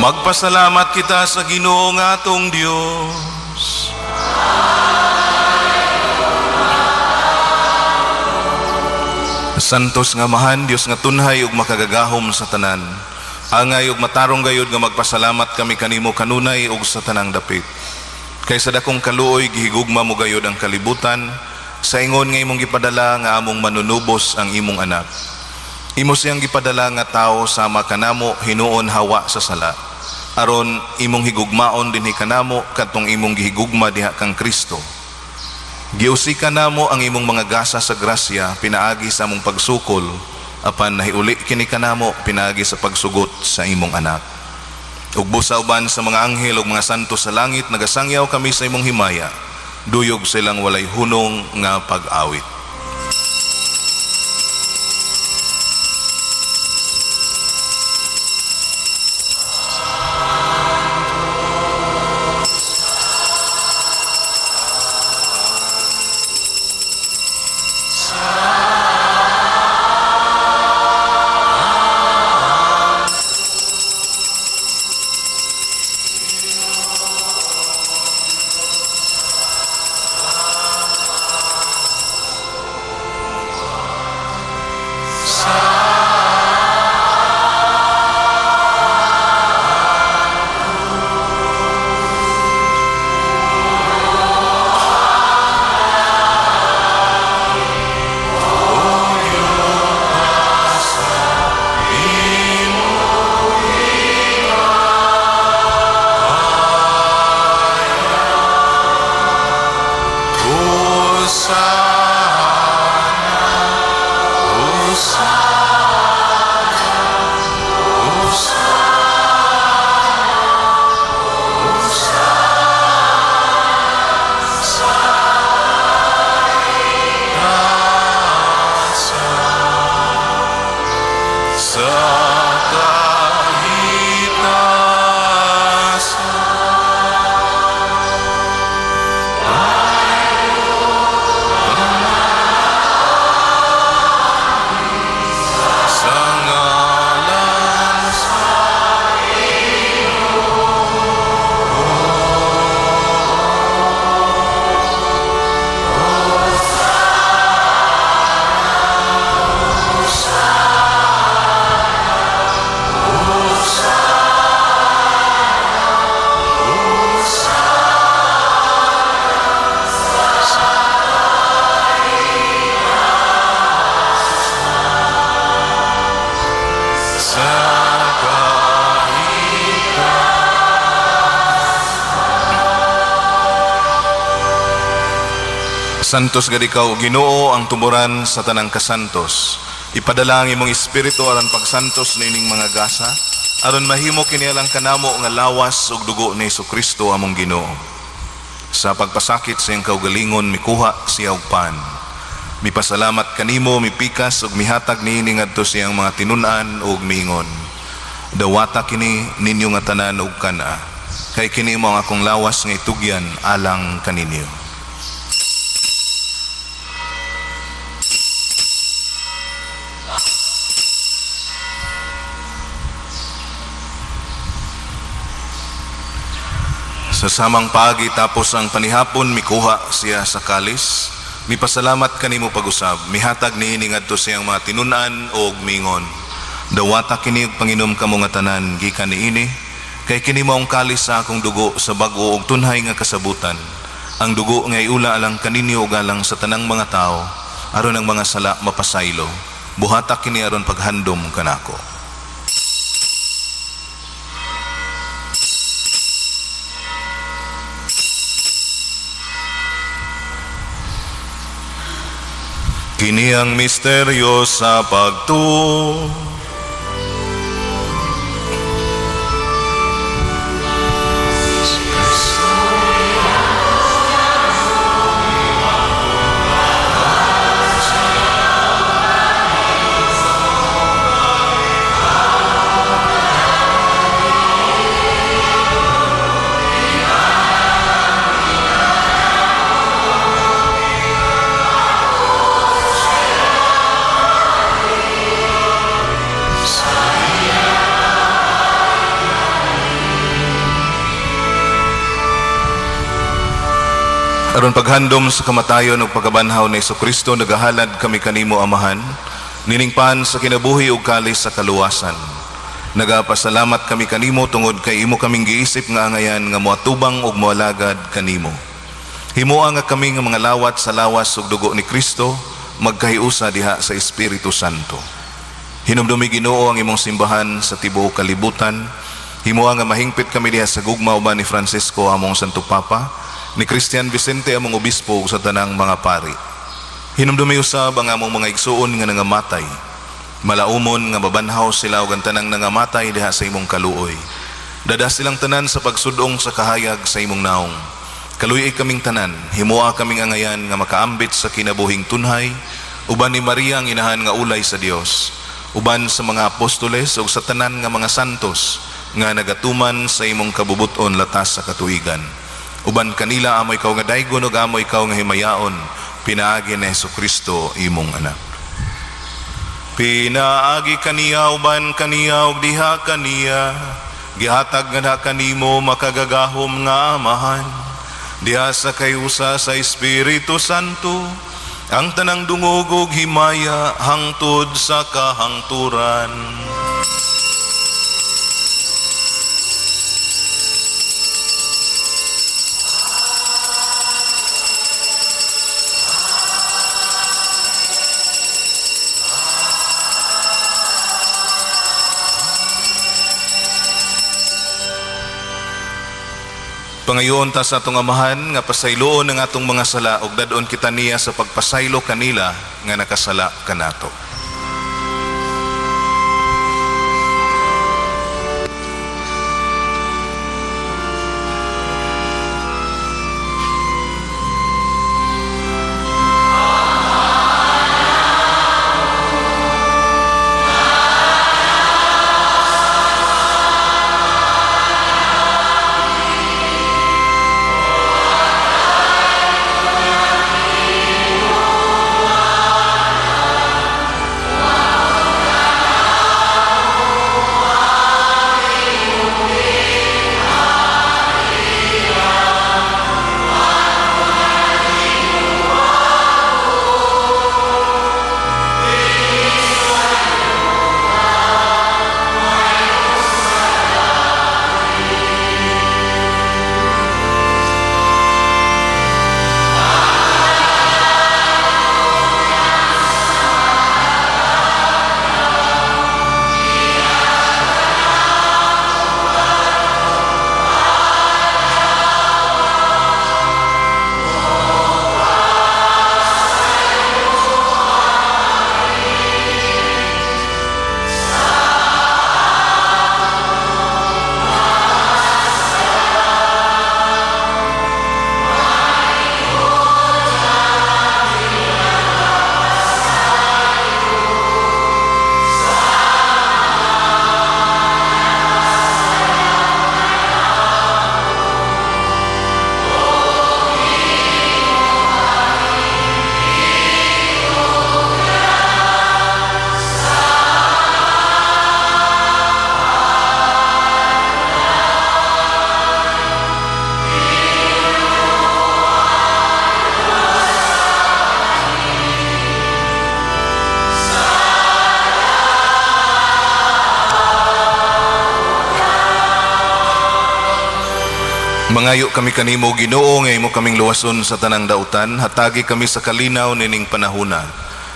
Magpasalamat kita sa Ginoo nga atong Dios. Santos nga Amahan, Dios nga tunhay ug makagagahom sa tanan. Angay ug matarong gayud nga magpasalamat kami kanimo kanunay ug sa tanang dapit. Kay sa dakong kaluoy gihigugma mo gayud ang kalibutan sa ingon nga imong gipadala nga among manunubos ang imong anak. Imo siyang gipadala nga tawo sama kanamo hinuon hawa sa sala. Aron imong higugmaon dinhi kanamo kadtong imong gihigugma diha kang Kristo. Giusikan namo ang imong mga gasa sa grasya pinaagi sa among pagsukol apan nahiuli kini kanamo pinaagi sa pagsugot sa imong anak. Ug busa uban sa mga anghel ug mga santo sa langit nagasangyaw kami sa imong himaya. Duyog silang walay hunong nga pag-awit. Santos gad ikaw, Ginoo, ang tuburan sa tanang kasantos. Ipadala ang imong espiritu aron pagsantos niining mga gasa, aron mahimo kini alang kanamo nga lawas ug dugo ni Hesukristo among Ginoo. Sa pagpasakit sa iyang kaugalingon mikuha siya og pan. Mipasalamat kanimo, mipikas ug mihatag niini ngadto sa iyang mga tinun-an ug miingon. Dawata kini ninyo nga tanan ug kana, kay kini mao ang akong lawas nga itugyan alang kaninyo. Sa samang pagi tapos ang panihapon, mikuha siya sa kalis. Mipasalamat kanimo pag-usab, mihatag niini ngadto sa iyang mga tinun-an og mingon. Dawata kini og panginom kamo nga tanan gikan niini, Kay kini maong kalis sa akong dugo sa bag-o ug tunhay nga kasabutan. Ang dugo nga iula alang kaninyo ug alang sa tanang mga tao, aron ang mga sala mapasaylo. Buhata kini aron paghandom kanako. Kini ang misteryo sa pagtuo. Aron paghandom sa kamatayon ug pagkabanhaw ni Hesukristo, nagahalad kami kanimo, Amahan, niningpan sa kinabuhi ug kalis sa kaluwasan. Nagapasalamat kami kanimo tungod kay imo kaming giisip nga angayan nga moatubang ug moalagad kanimo. Himoa nga kami nga mga lawat sa lawas ug dugo ni Kristo magkahiusa diha sa Espiritu Santo. Hinumdumi, Ginoo, ang imong simbahan sa tibuok kalibutan. Himoa nga mahingpit kami diha sa gugma uban ni Francisco among Santo Papa, ni Christian Vicente among obispo ug sa tanang mga pari. Hinumdumi usab ang among mga igsuon nga nangamatay. Malaumon nga mabanhaw sila ug ang tanang nangamatay diha sa imong kaluoy. Dada silang tanan sa pagsudong sa kahayag sa imong naong. Kaluy-i kaming tanan, himoa kaming angayan nga makaambit sa kinabuhing tunhay, uban ni Maria ang inahan nga ulay sa Dios, uban sa mga apostoles ug sa tanan nga mga santos nga nagatuman sa imong kabubuton latas sa katuigan. Uban kanila amo ikaw nga daygon ug amo ikaw nga himayaon, pinaagi ni Hesukristo imong anak. Pinaagi kaniya uban kaniya ug diha kaniya, gihatag nga kanimo makagagahom nga Amahan, diha sa kayusa sa Espiritu Santo, ang tanang dungog ug himaya hangtod sa kahangturan. Pangayoon ta sa atong Amahan nga pasayloon ang atong mga sala ug dad-on kita niya sa pagpasaylo kanila nga nakasala kanato. Mangayo kami kanimo, Ginoo, nga imo kaming luwason sa tanang dautan, hatagi kami sa kalinaw nining panahuna.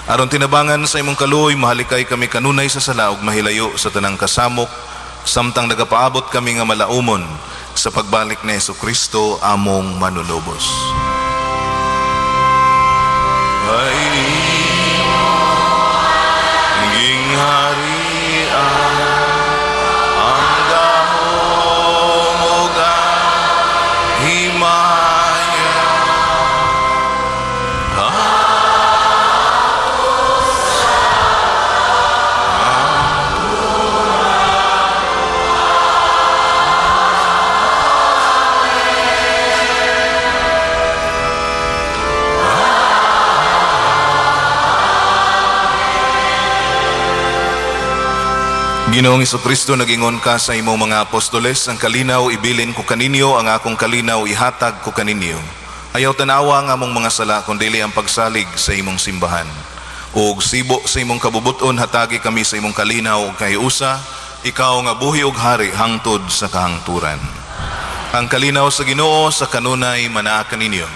Aron tinabangan sa imong kaluoy, mahalikay kami kanunay sa sala ug mahilayo sa tanang kasamok, samtang nagapaabot kami nga malaumon sa pagbalik ni Hesukristo among manunubos. Ay, gingharian ang gahom ug ang himaya. Ginoong Hesukristo, nagingon ka sa imong mga apostoles, ang kalinaw ibilin ko kaninyo, ang akong kalinaw ihatag ko kaninyo. Ayaw tanawa ang among mga sala, kundili ang pagsalig sa imong simbahan. Ug sibo sa imong kabubuton, hatagi kami sa imong kalinaw ug kahiusa, ikaw nga buhi ug hari hangtod sa kahangturan. Ang kalinaw sa Ginoo sa kanunay manaa kaninyo.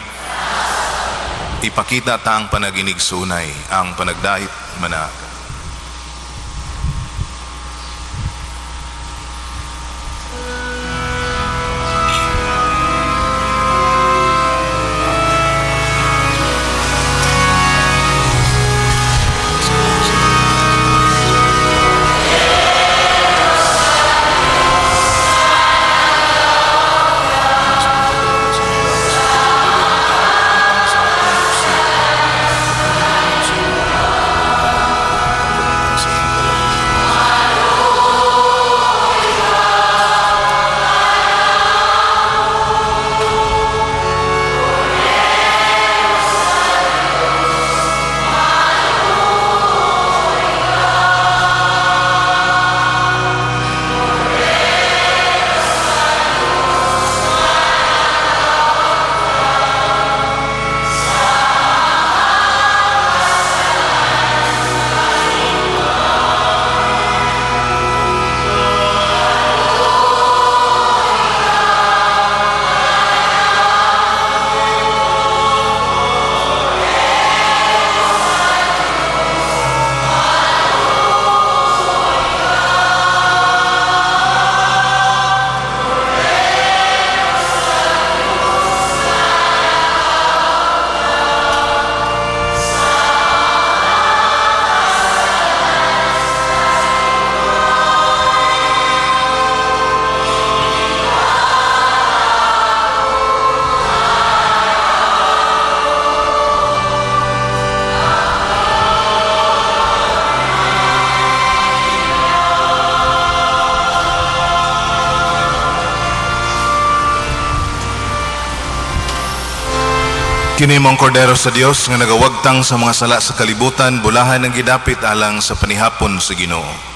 Ipakita ta ang panaginig sunay, ang panagdait manaa. Kini mong kordero sa Dios nga nagawagtang sa mga sala sa kalibutan, bulahan ang gidapit alang sa panihapon sa Ginoo.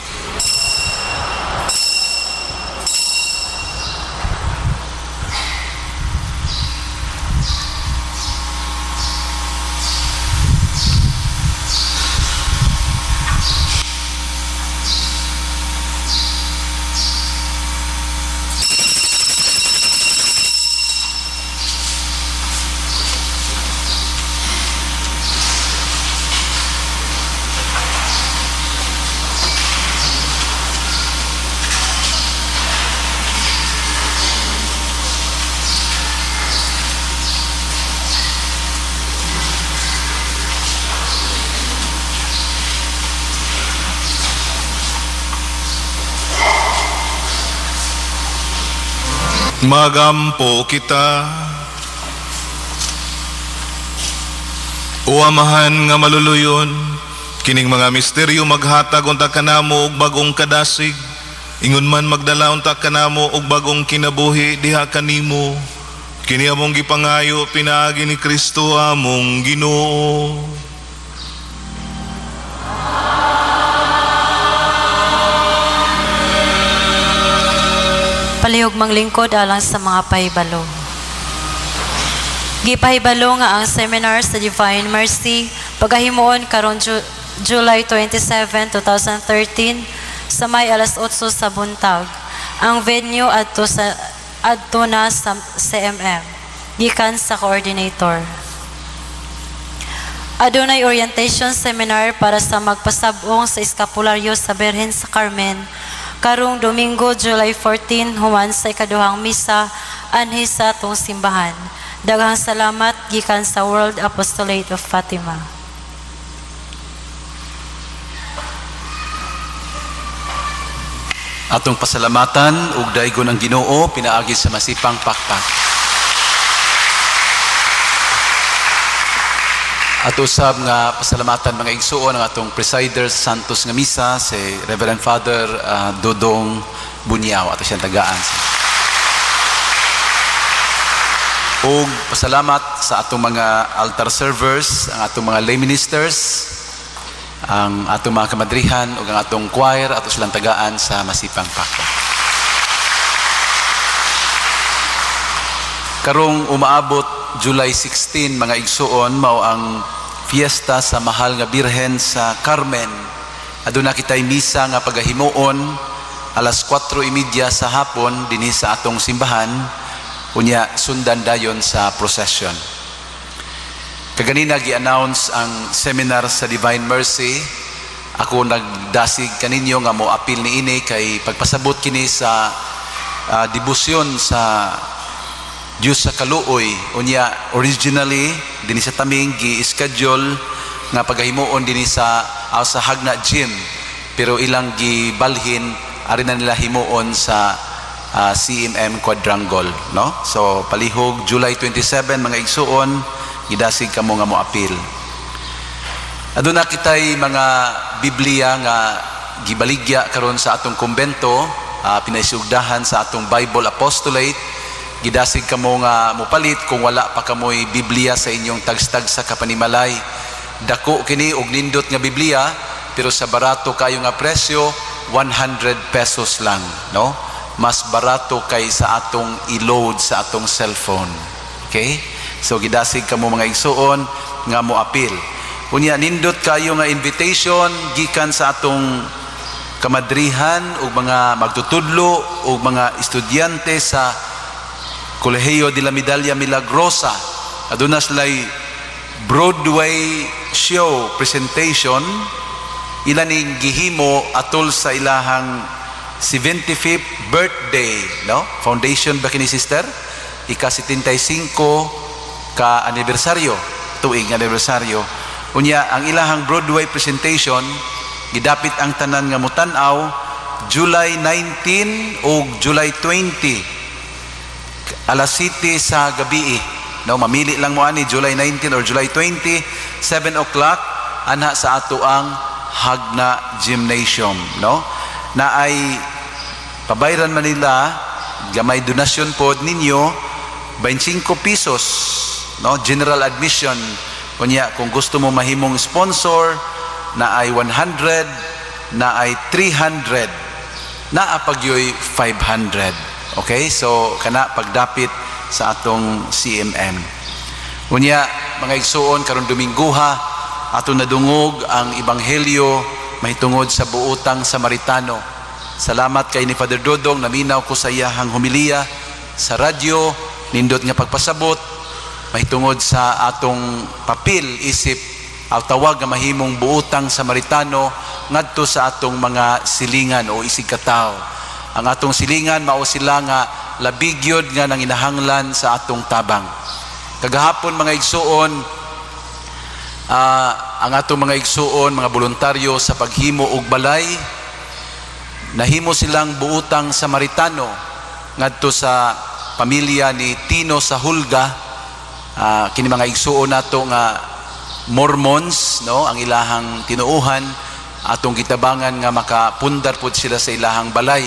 Magampo kita. O Amahan nga maluluyon, kining mga misteryo maghatag unta kanamo og bagong kadasig, ingon man magdala unta kanamo og bagong kinabuhi diha kanimo. Kini among gipangayo pinaagi ni Kristo among Ginoo. Palihog manglingkod alang sa mga pahibalo. Gipahibalo nga ang seminar sa Divine Mercy pagahimuon karon July 27, 2013 sa may alas 8 sa buntag. Ang venue adto sa Adto na sa CMM. Gikan sa coordinator. Adunay orientation seminar para sa magpasab-ong sa eskapularyo sa Birhen sa Carmen karong Domingo, July 14, human sa ikaduhang misa anhi sa atong simbahan. Daghang salamat gikan sa World Apostolate of Fatima. Atong pasalamatan ug daigon ang Ginoo pinaagi sa masipang pakpak. Ato usab nga pasalamatan mga igsuon ang atong presider sa Santos nga Misa si Reverend Father Dodong Bunyaw, ato siyang tagaan. Ug pasalamat sa atong mga altar servers, ang atong mga lay ministers, ang atong mga kamadrihan ug ang atong choir, ato silang tagaan sa masipang pakpak. Karong umaabot July 16 mga igsuon, mao ang fiesta sa Mahal nga Birhen sa Carmen. Aduna kitay misa nga pagahimuon alas 4:30 sa hapon dinhi sa atong simbahan, unya sundan dayon sa procession. Kaganina gi-announce ang seminar sa Divine Mercy. Ako nagdasig kaninyo nga mo-apil niini kay pagpasabot kini sa debosyon sa Diyos sa kaluoy. Unya originally dinhi sa Taming gi-schedule nga pagahimuon dinhi sa sa Hagna Gym, pero ilang gibalhin ari na nila himuon sa CMM Quadrangle, no? So palihog July 27 mga igsuon, gidasig kamo nga moapil. Aduna kitay mga Biblia nga gibaligya karon sa atong kumbento, pinaisugdahan sa atong Bible Apostolate. Gidasig kamo nga mopalit kung wala pa kamoy Biblia sa inyong tagstag sa kapanimalay. Dako kini og nindot nga Biblia, pero sa barato kayo nga presyo, 100 pesos lang, no? Mas barato kay sa atong i-load sa atong cellphone. Okay? So gidasig kamo mga igsuon nga moapil. Unya nindot kayo nga invitation gikan sa atong kamadrihan ug mga magtutudlo ug mga estudyante sa Colegio de la Medalla Milagrosa. Aduna sila'y Broadway show presentation, ila ning gihimo atol sa ilahang 75th birthday, no? Foundation ba kini sister? Ika 75 ka anibersaryo, tuig anibersaryo. Unya ang ilahang Broadway presentation gidapit ang tanan nga mutan-aw July 19 ug July 20 alas 7 sa gabi. No, mamili lang mo ani July 19 or July 20, 7 o'clock anha sa ato ang Hagna Gymnasium, no? Na ay pabayran Manila, gamay donasyon pod ninyo 25 pesos, no? General admission. Kunya kung gusto mo mahimong sponsor na ay 100, na ay 300, naa pagyoy 500. Okay, so kana pagdapit sa atong CMM. Unya mga igsuon, karon Domingguha atong nadungog ang ebanghelyo mahitungod sa buotang Samaritano. Salamat kay ni Father Dodong, naminaw ko sa iyahang homilya sa radyo, nindot nga pagpasabot mahitungod sa atong papel isip aw tawag nga mahimong buotang Samaritano ngadto sa atong mga silingan o isig katawo. Ang atong silingan mao sila nga labigyod nga nanginahanglan sa atong tabang. Kagahapon mga igsuon, ang atong mga igsuon, mga voluntaryo sa paghimo og balay, nahimo silang buotang Samaritano ngadto sa pamilya ni Tino Sahulga. Kini mga igsuon nato nga Mormons, no, ang ilahang tinuohan, atong gitabangan nga makapundar pod sila sa ilahang balay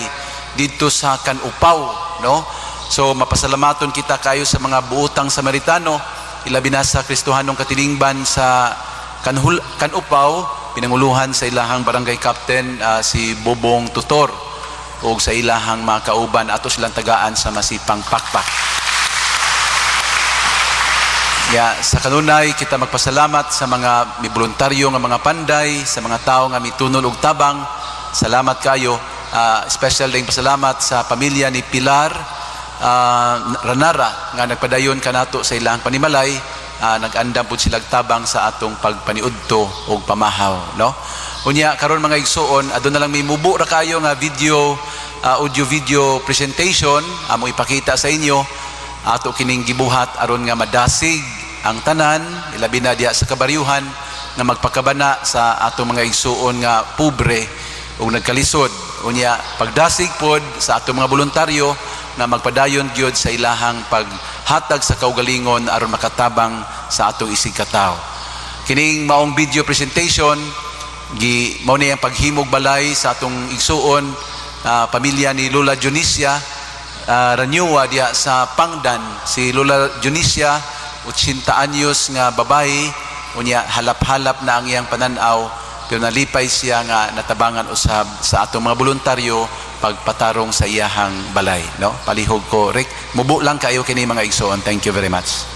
didto sa Kanupaw, no? So mapasalamaton kita kayo sa mga buotang Samaritano, ilabi na sa Kristohanong katilingban sa Kanupaw, pinanguluhan sa ilahang barangay captain si Bobong Tutor ug sa ilahang mga kauban, ato silang tagaan sa masipang pakpak. Ya, sa kanunay kita magpasalamat sa mga miboluntaryo nga mga panday, sa mga tawo nga mitunol og tabang. Salamat kayo. Special ding pasalamat sa pamilya ni Pilar Ranara nga nagpadayon kanato sa ilang panimalay, nag-andam pud sila tabang sa atong pagpaniudto og pamahaw, no? Unya karon, mga igsuon, aduna lang may mubo ra kayo nga video, audio video presentation amo ipakita sa inyo. Ato kining gibuhat aron nga madasig ang tanan, ilabi na diha sa kabaryuhan, nga magpakabana sa atong mga igsuon nga pobre ug nagkalisod. Unya pagdasig pod sa atong mga voluntaryo nga magpadayon gyud sa ilahang paghatag sa kaugalingon aron makatabang sa atong isig katawo. Kining maong video presentation gi mao ni ang paghimog balay sa atong igsuon, pamilya ni Lola Dionisia Ranyua diha sa Pangdan. Si Lola Dionisia, 80 anyos nga babae, unya halap-halap na ang iyang pananaw, pero nalipay siya nga natabangan usab sa atong mga voluntaryo pagpatarong sa iyahang balay, no? Palihog ko, Rick, mubo lang kayo kini, mga igsoon. Thank you very much.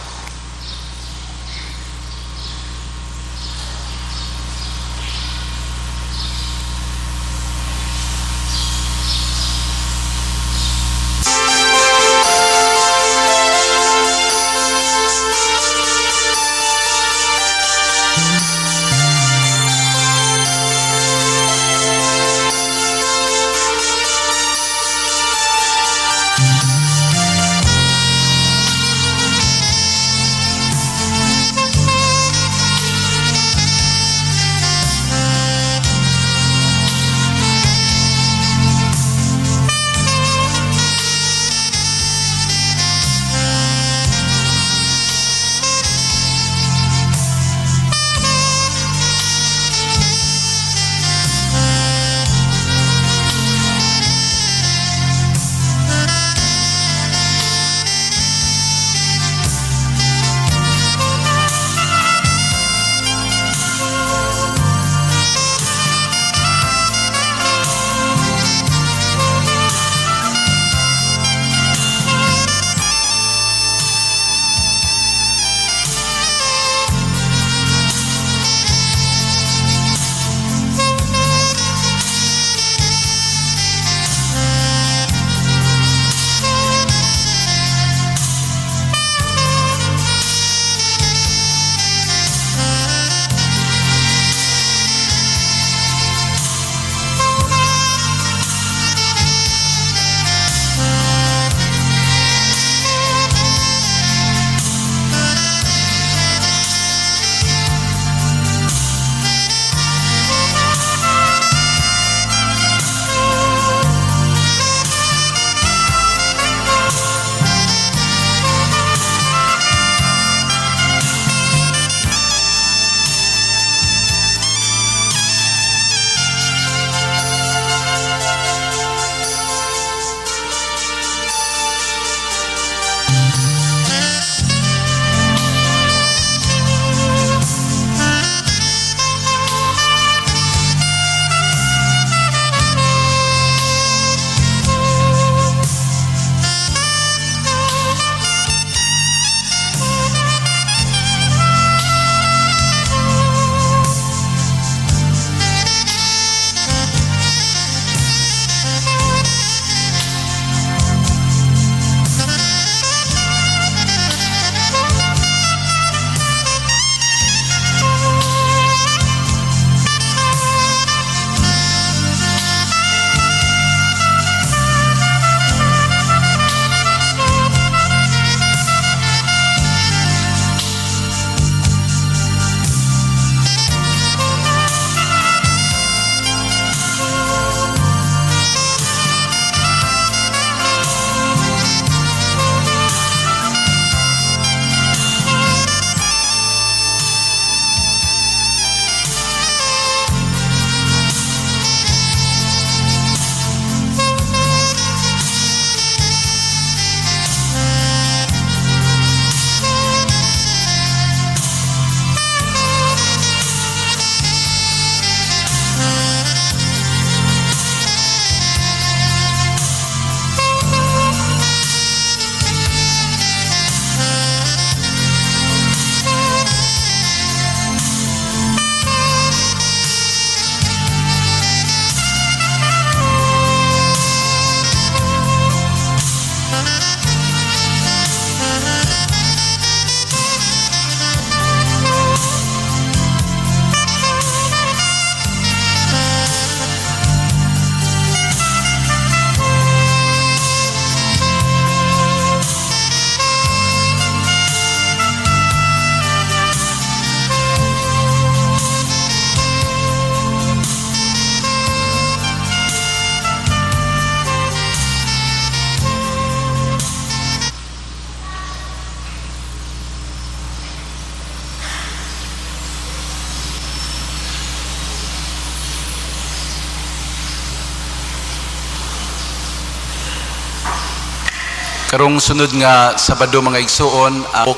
Karong sunod nga Sabado, mga igsuon, ang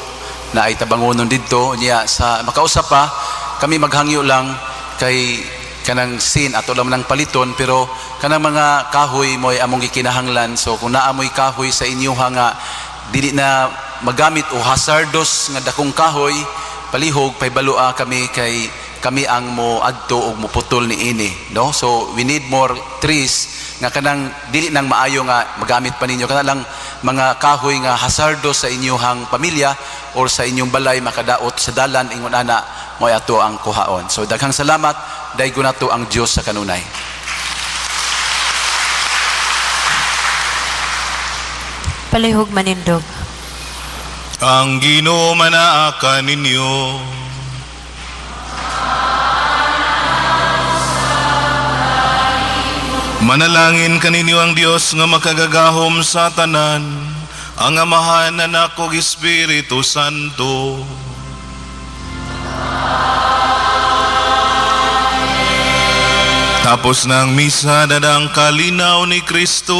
na ay tabangonon didto niya sa makausap pa kami. Maghangyo lang kay kanang sin ato lang nang paliton, pero kanang mga kahoy mo'y among gikinahanglan. So kung naa mo'y kahoy sa inyuha nga dili na magamit o hazardous nga dakong kahoy, palihog pahibaloa kami kay kami ang mo adto og muputol ni ini, no? So we need more trees nga kanang dili nang maayo nga magamit pa ninyo, kana lang mga kahoy nga hazardous sa inyuhang pamilya or sa inyong balay, makadaot sa dalan, ingon ana, mo ato ang kuhaon. So daghang salamat. Daygon nato ang Dios sa kanunay. Palihog manindog. Ang Ginoo manaa kaninyo. Manalangin kaninyo ang Dios nga makagagahom sa tanan, ang Amahan, Anak ug Espiritu Santo. Tapos ng misa, dadang kalinaw ni Kristo.